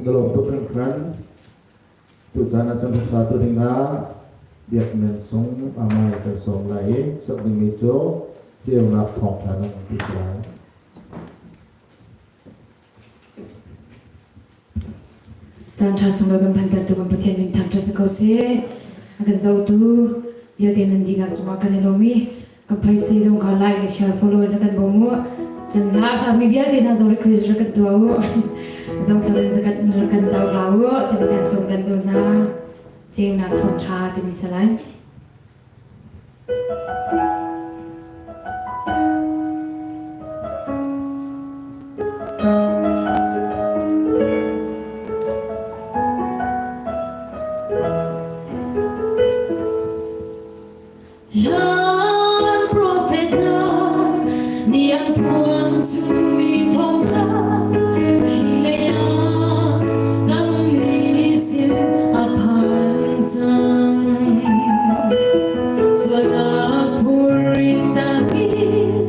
Ka lawm tuk hringhran. Tucaan ah cun hmasa tu dingah biakinn sung amai kan sawm lai i sak dingmi cu ceunak thawngṭha nung ti si lai. Caan ṭha sunglawi kan phantertu kan Pathian min thangṭhat si ko seh. A kan zohtu vialte nan dihlak cungah kan i lawm i kan page te zong kha like le share follow in kan bawm u. Cun hla a sami vialte hna zong request rak kan tuah u. Zong thar in rak kan zoh hlah u. Timi kan sawm kan duh hna. Ceunak thawngṭha timi salai. Hlan profet hna nih an phuan chungmi thawngṭha hi lei ah kan nih sin a phan cang. Sualnak phurrit dangin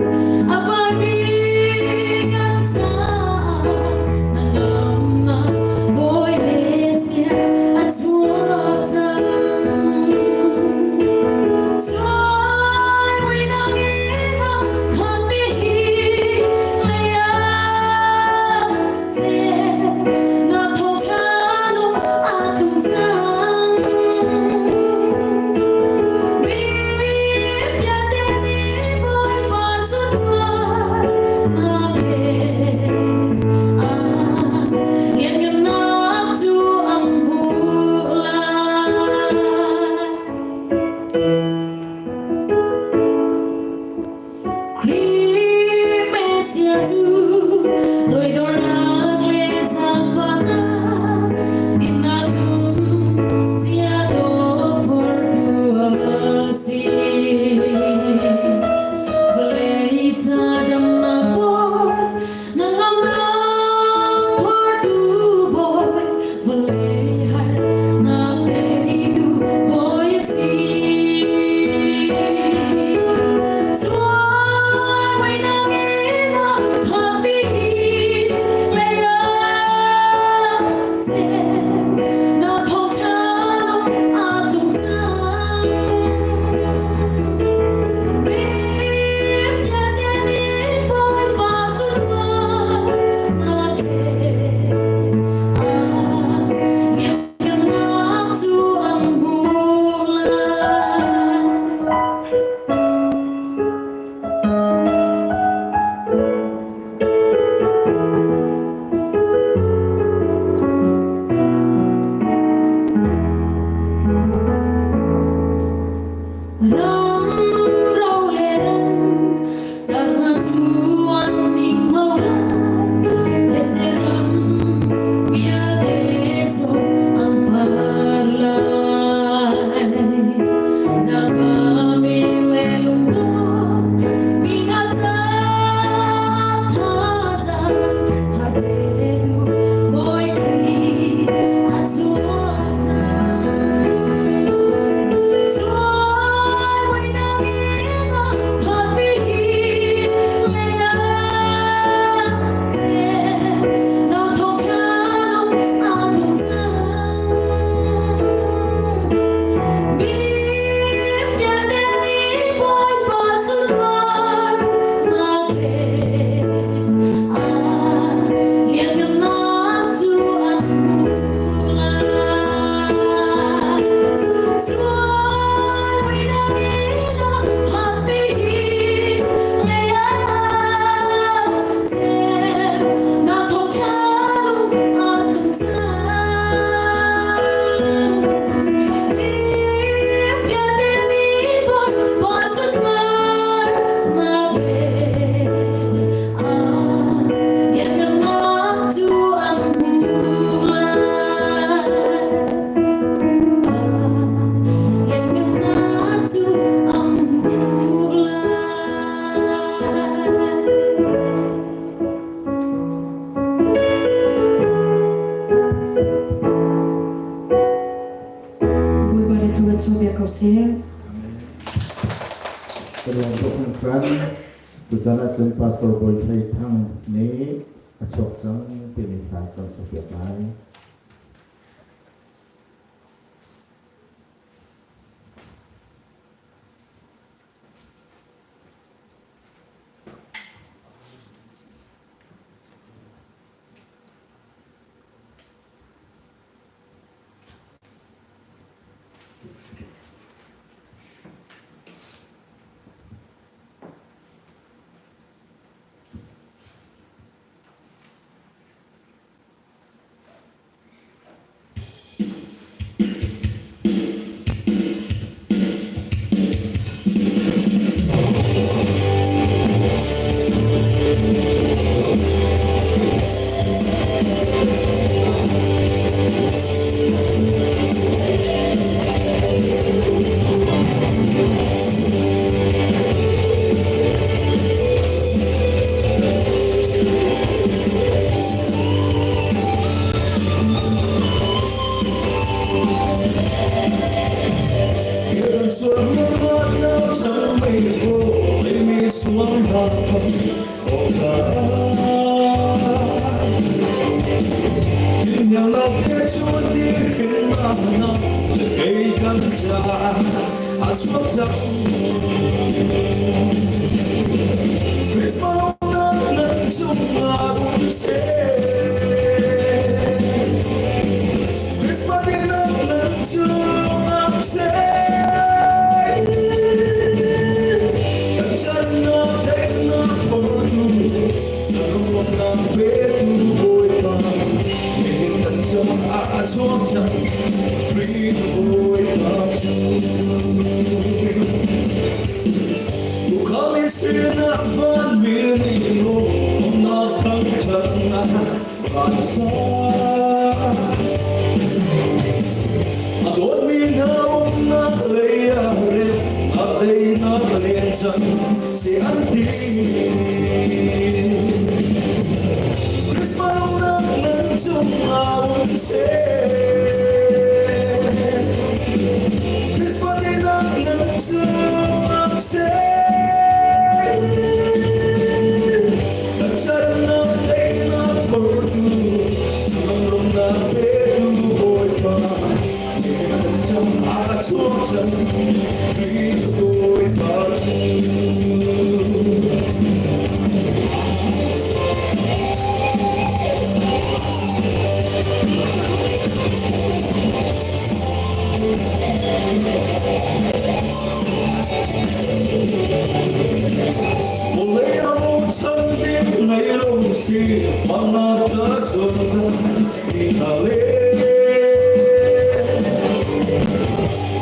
a varmi kan caah hnangamnak Bawi Messiah a chuak cang. Bawipa nih thlua chuah ko seh. Kan lawm tuk hringhran. Tuchan ahcun Pastor Bawi Thlei Thang nih a chuak cang timi hla kan sakpiak lai. Hniang naute cu ni na le kei kan caah a chuak cang. Christmas nan cungah um seh. Christmas nan cungah um seh. Kan cannak daihnak portu, na lunglawmhnak petu Bawipa, nihin kan cungah a chuak cang. Khrih Bawipa cu. Tuukhal sinah vanmi nih lawmhnak thangṭhatnak an sa. A dawtmi hna umnak lei ah remnak teinak len cang si an ti. Christmas nak nan cungah um seh. Christmas nak nan cungah um seh. Thangṭhatnak teinak portu, lunglawmhnak petu Bawipa, kan cungah a chuak cang, Khrih Bawipa cu. Vawlei a bochan ding ngei lo si fahnak tla zuanzan ti hna le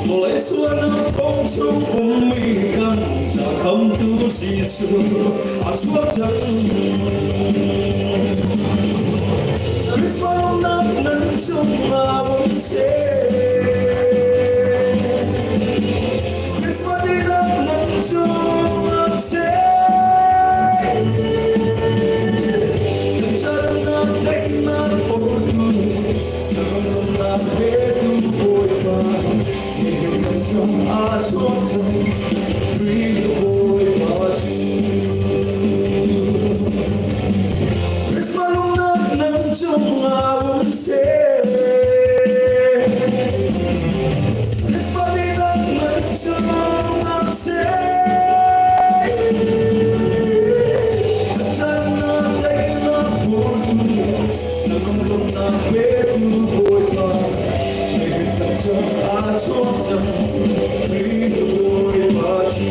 vawlei sualnak thong chung ummi kan ca khamtu Jesuh a chuak cang. Christmas nak nan cungah um seh. Christmas nak nan cungah um seh. Kan cannak daihnak portu, na petu Bawipa, nihin kan cungah chuak cang. Khrih Bawipa cu. Christmas nak nan cungah um seh. Christmas nak nan cungah um seh. Cannak daihnak portu, na lunglawmhnak petu Bawipa, nihin kan cungah chuak cang. Khrih Bawipa cu.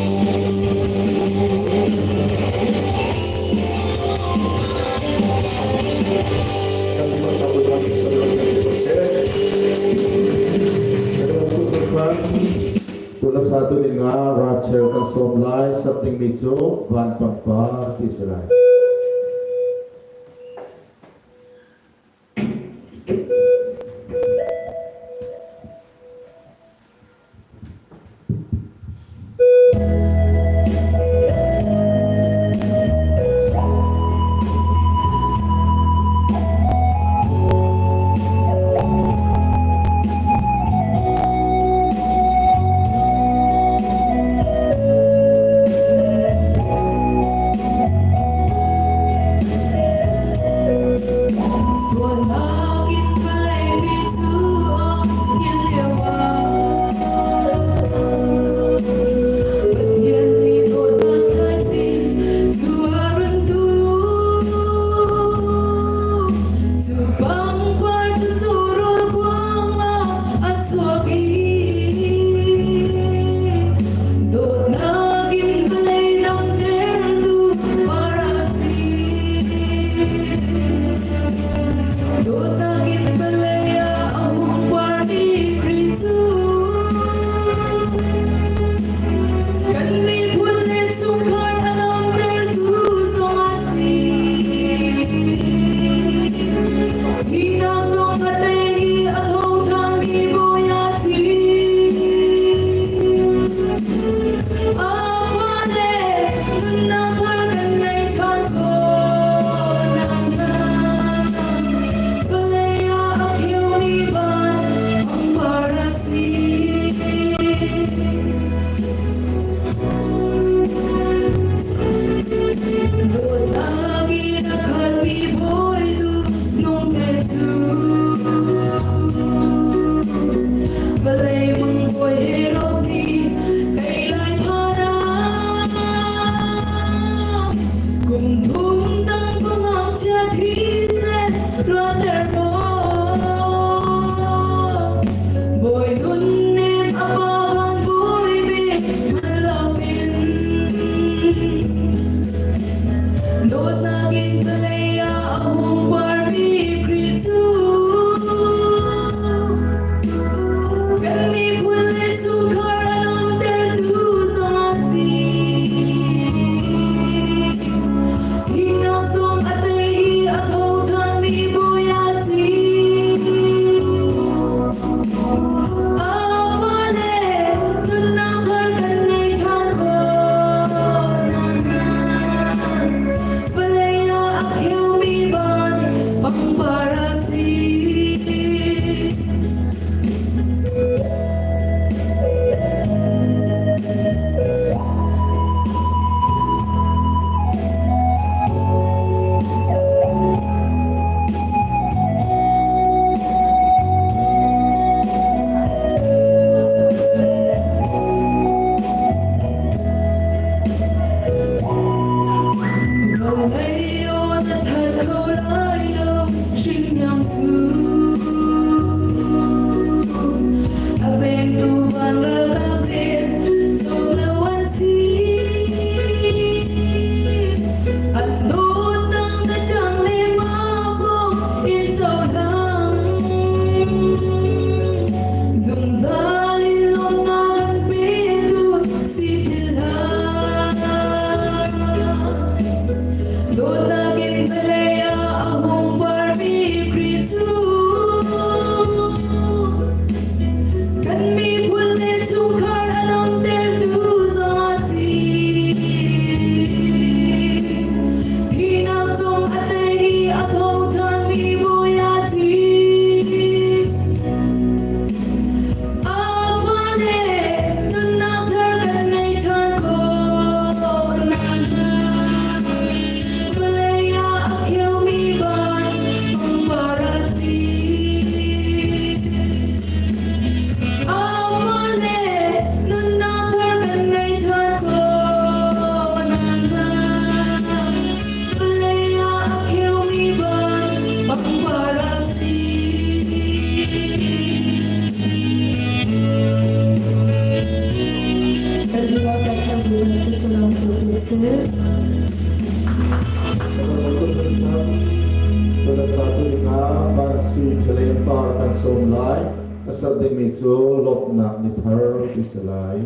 Kan Tula satu ni nga Rachel kan sawm lai sak dingmi cu van pangpar ti si lai. Sualnak in vawlei mi cu hin lio ah Pathian nih dawtnak thlaici cu a run duh. Cu pangpar cu cu rawl kuang ah a chuak i dawtnak in vawlei damtertu par a si. luanter maw? Bawi nunnem a pa van vui bik hngal loin dawtnak in vawlei ah a hung parmi Khrih cu kan miphun le chungkhar a nuamtertu zong a si. Thihnak zong a tei i a tho ṭhanmi Bawi a si. A fale nunnak thar kan ngei ṭhan khawh nakhnga vawlei ah a kheumi van pangpar a si. Vawlei aw na that kho lai lo hringnam cu a vengtu van ralkap rian cawk lo an si. An dawtnak na ṭang le mah bawm in cohlang. Zungzal in lawmnak an petu si ti hlah. Dawtnak in vawlei ah a hung parmi Khrih cu kan miphun le chungkhar a nuamtertu zong a si. Thihnak zong a tei i a tho ṭhanmi Bawi a si. A fale nunnak thar kan ngei ṭhan khawh nakhnga vawlei ah a kheumi van pangpar a si. A fale nunnak thar kan ngei ṭhan khawh nakhnga vawlei ah a kheumi van pangpar a si. Kan biaknak thangtu na thluachuah cu pe seh. Satu dingah Van Sui Ṭhalem par kan sawm lai. A sal dingmi cu lawmhnak ni thar ti si lai.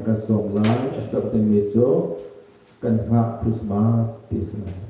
kan sawm lai. A sak dingmi cu kan hngah Christmas ti a si lai.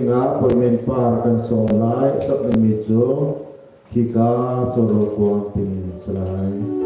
dingah Bawimen Par kan sawm lai. A sak dingmi cu Khika Cawrawl Kuang timi a si lai.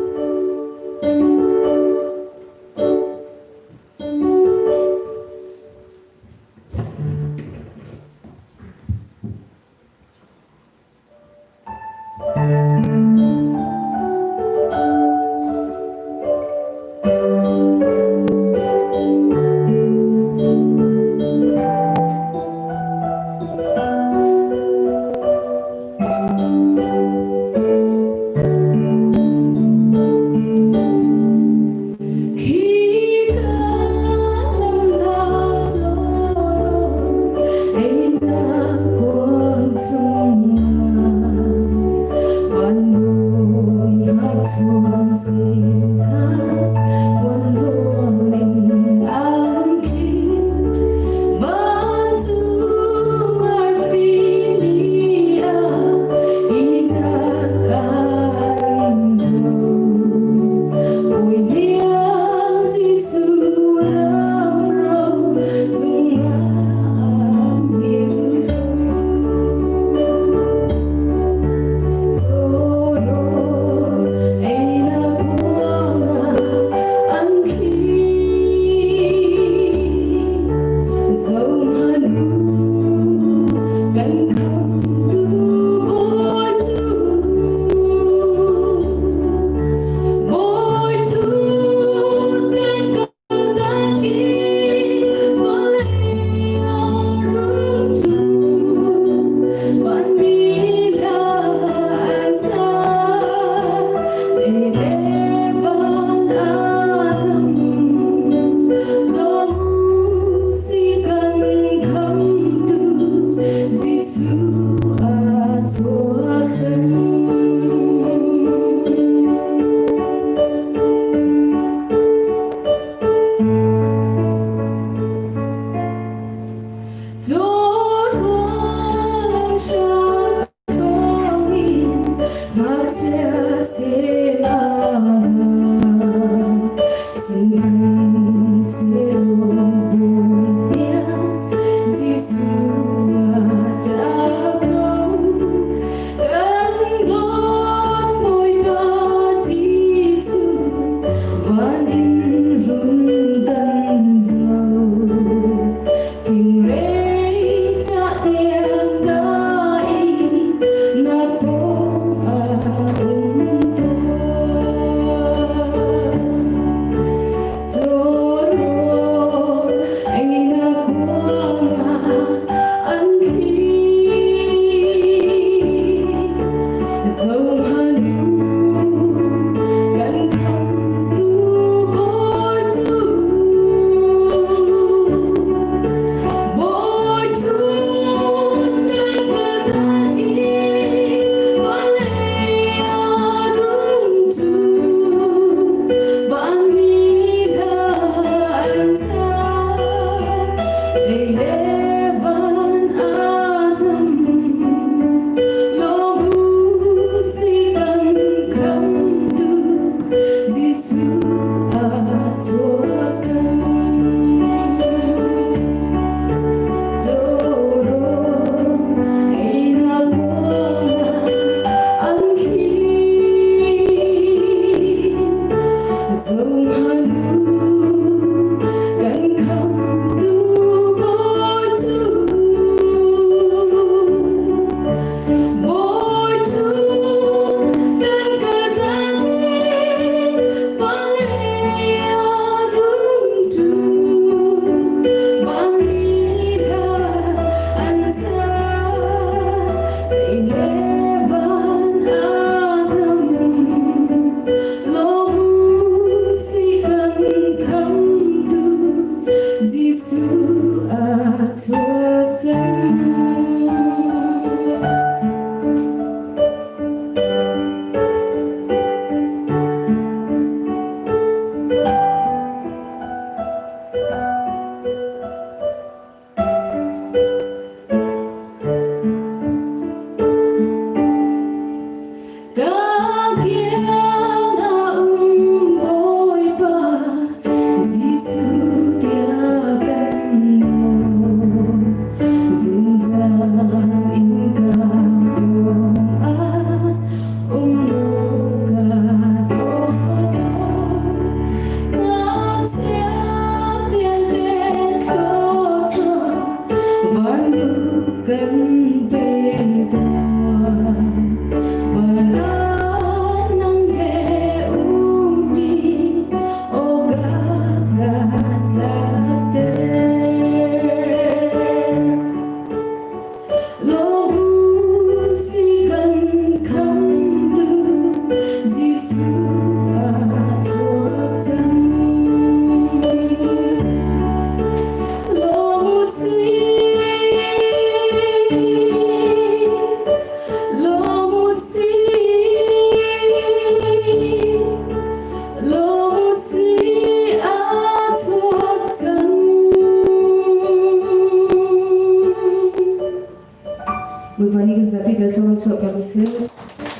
seh.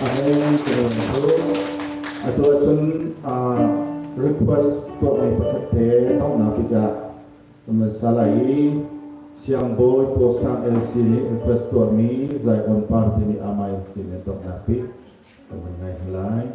Amen. Atu ahcun request tuahmi pakhat te donghnak bik ah kan sa lai i Siangbawi Paul LC nih request tuahmi Zion Par timi amai sin in donghnak bik kan van ngai hna lai.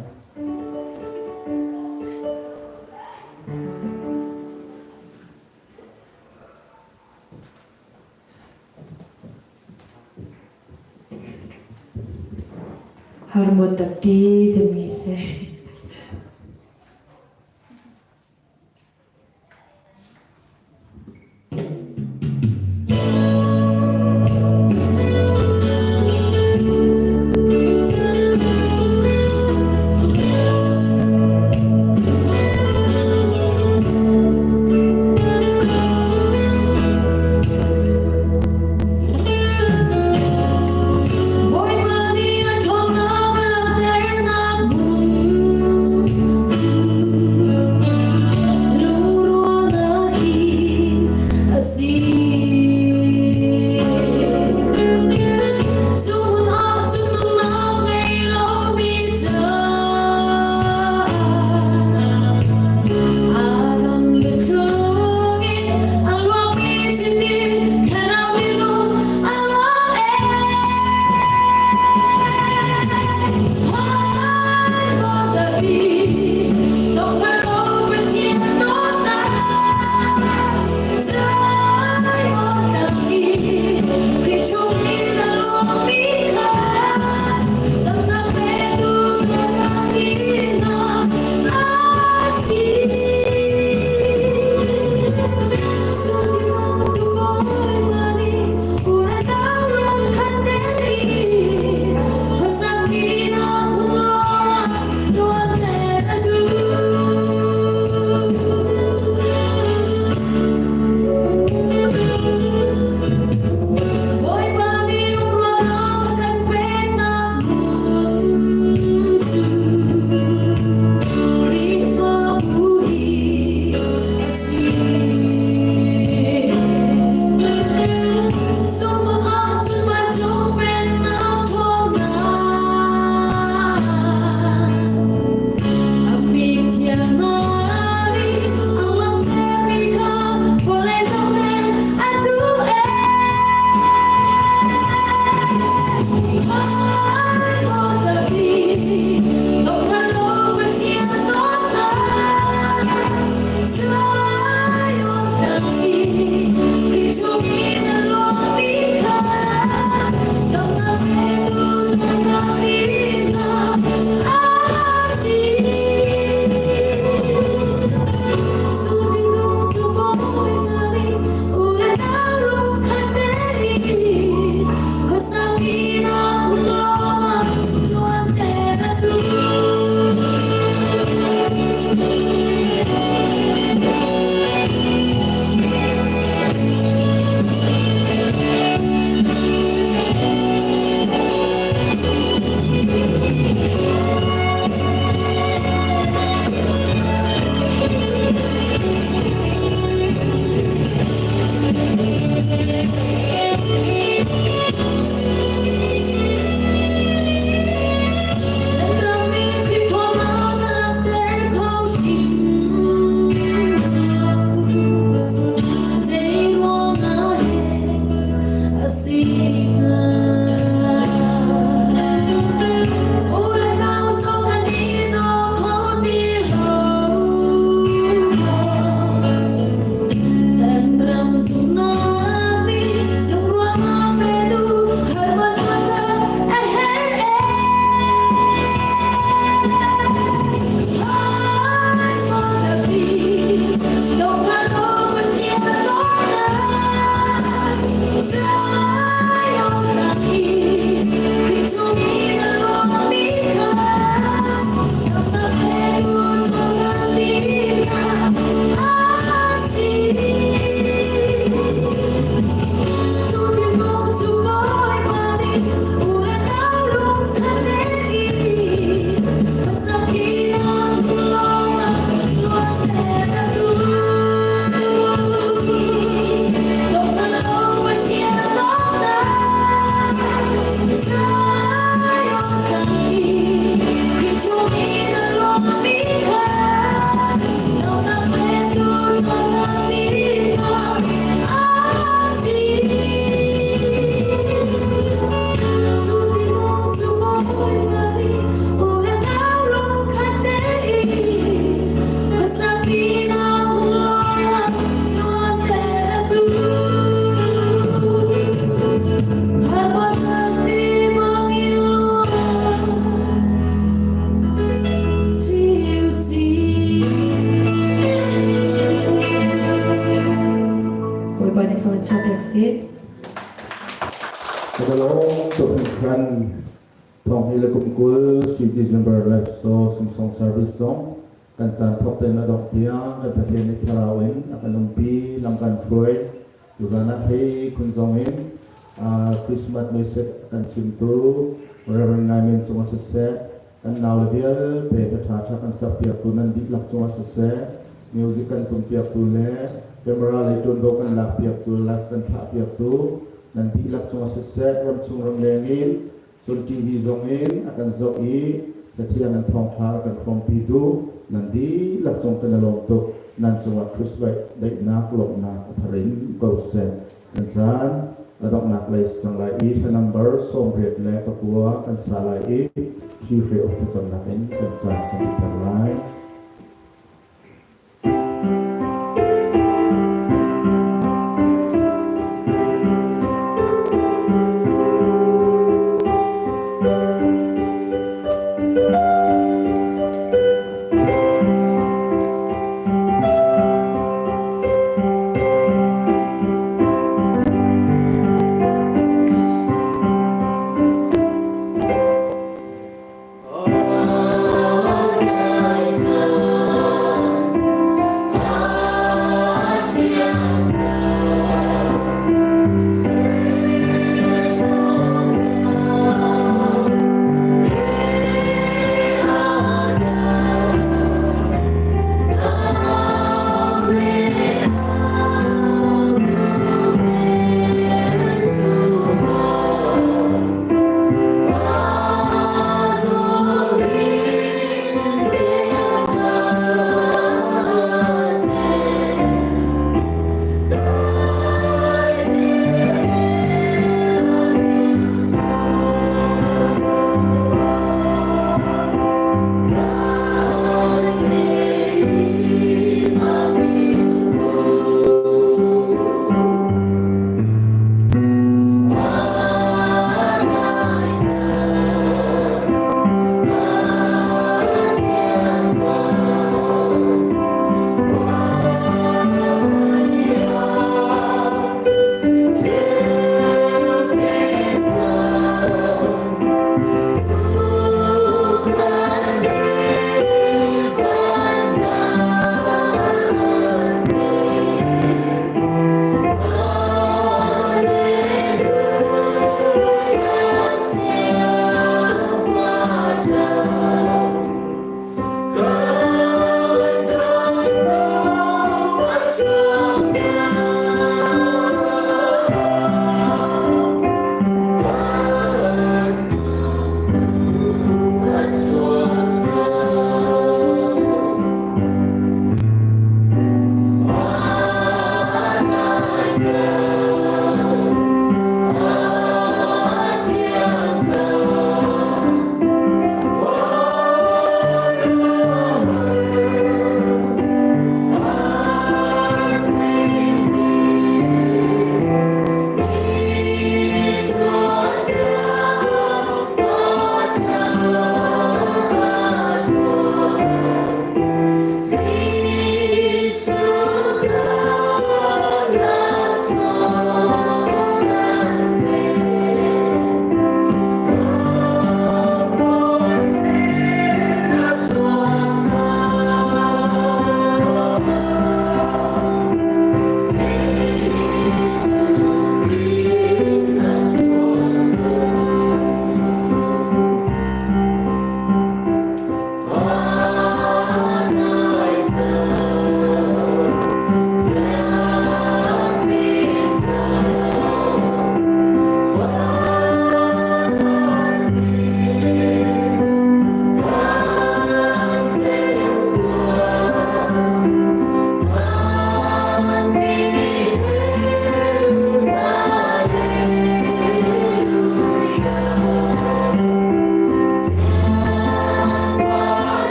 Harmon dapti timi si. Bawipa nih a ṭhawnnak a langhternak hmun. Kan thong hi le kum 20 sui December live show sing-song service zong kan caan thawk tein a dongh tiang kan Pathian nih thlarau in a kan umpi lam kan hruai. Tuzan ah thei khun zong in Christmas message a kan chimtu Reverend Ngai Men cung ah siseh, kan nau le vialte hla ṭhaṭha kan sakpiaktu nan dihlak cung ah siseh, music kan tumpiaktu le camera lei ṭuanvo kan lakpiaktu live kan thlahpiaktu nan dihlak cung ah siseh, ramchung ramleng in Cun TV zong in a kan zoh i Cathiang in thawngṭha a kan hrawmpitu nan dihlak cung kan i lawm tuk. Nan cungah Christ daihnak lawmhnak a thar in ko seh. Kan caan a donghnak lei si cang lai i hla number 89 kan sa lai i thi hre awk thlacamnak in kan caan kan dihter lai.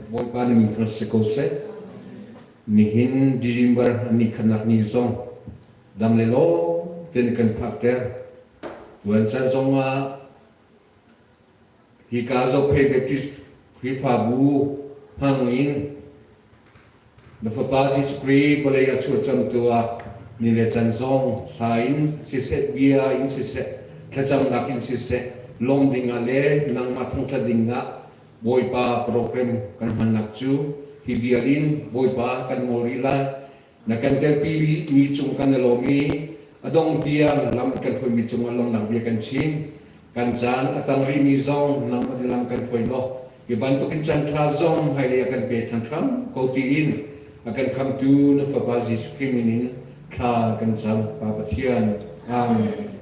Bawipa na min thang si ko seh. Nihin December ni khatnak ni zong dam le lawm tein kan phakter. Tuan caan zong ah hika Zophei Baptist Khrihfabu hmang in Na Fapa Jesuh Khrih vawlei a chuah cangtu ah ni le can zong hla in siseh, bia in siseh, thlacamnak in siseh, lawm dingah le nangmah thangṭhat dingah Bawipa program kan hmannak cu hi vial in Bawipa kan nawl rih lai. Na kan telpi mi cung kan i lawm i a dong tiang lam kan hruaimi cungah lawmnak bia kan chim. Kan caan a tang rihmi zong nangmah nih lam kan hruai law hi bantukin caan ṭha zong hmailei a kan pe ṭhan hram ko tiin a kan khamtu na Fapa Jesuh Khrih min in thla kan cam. Pa Pathian. Amen.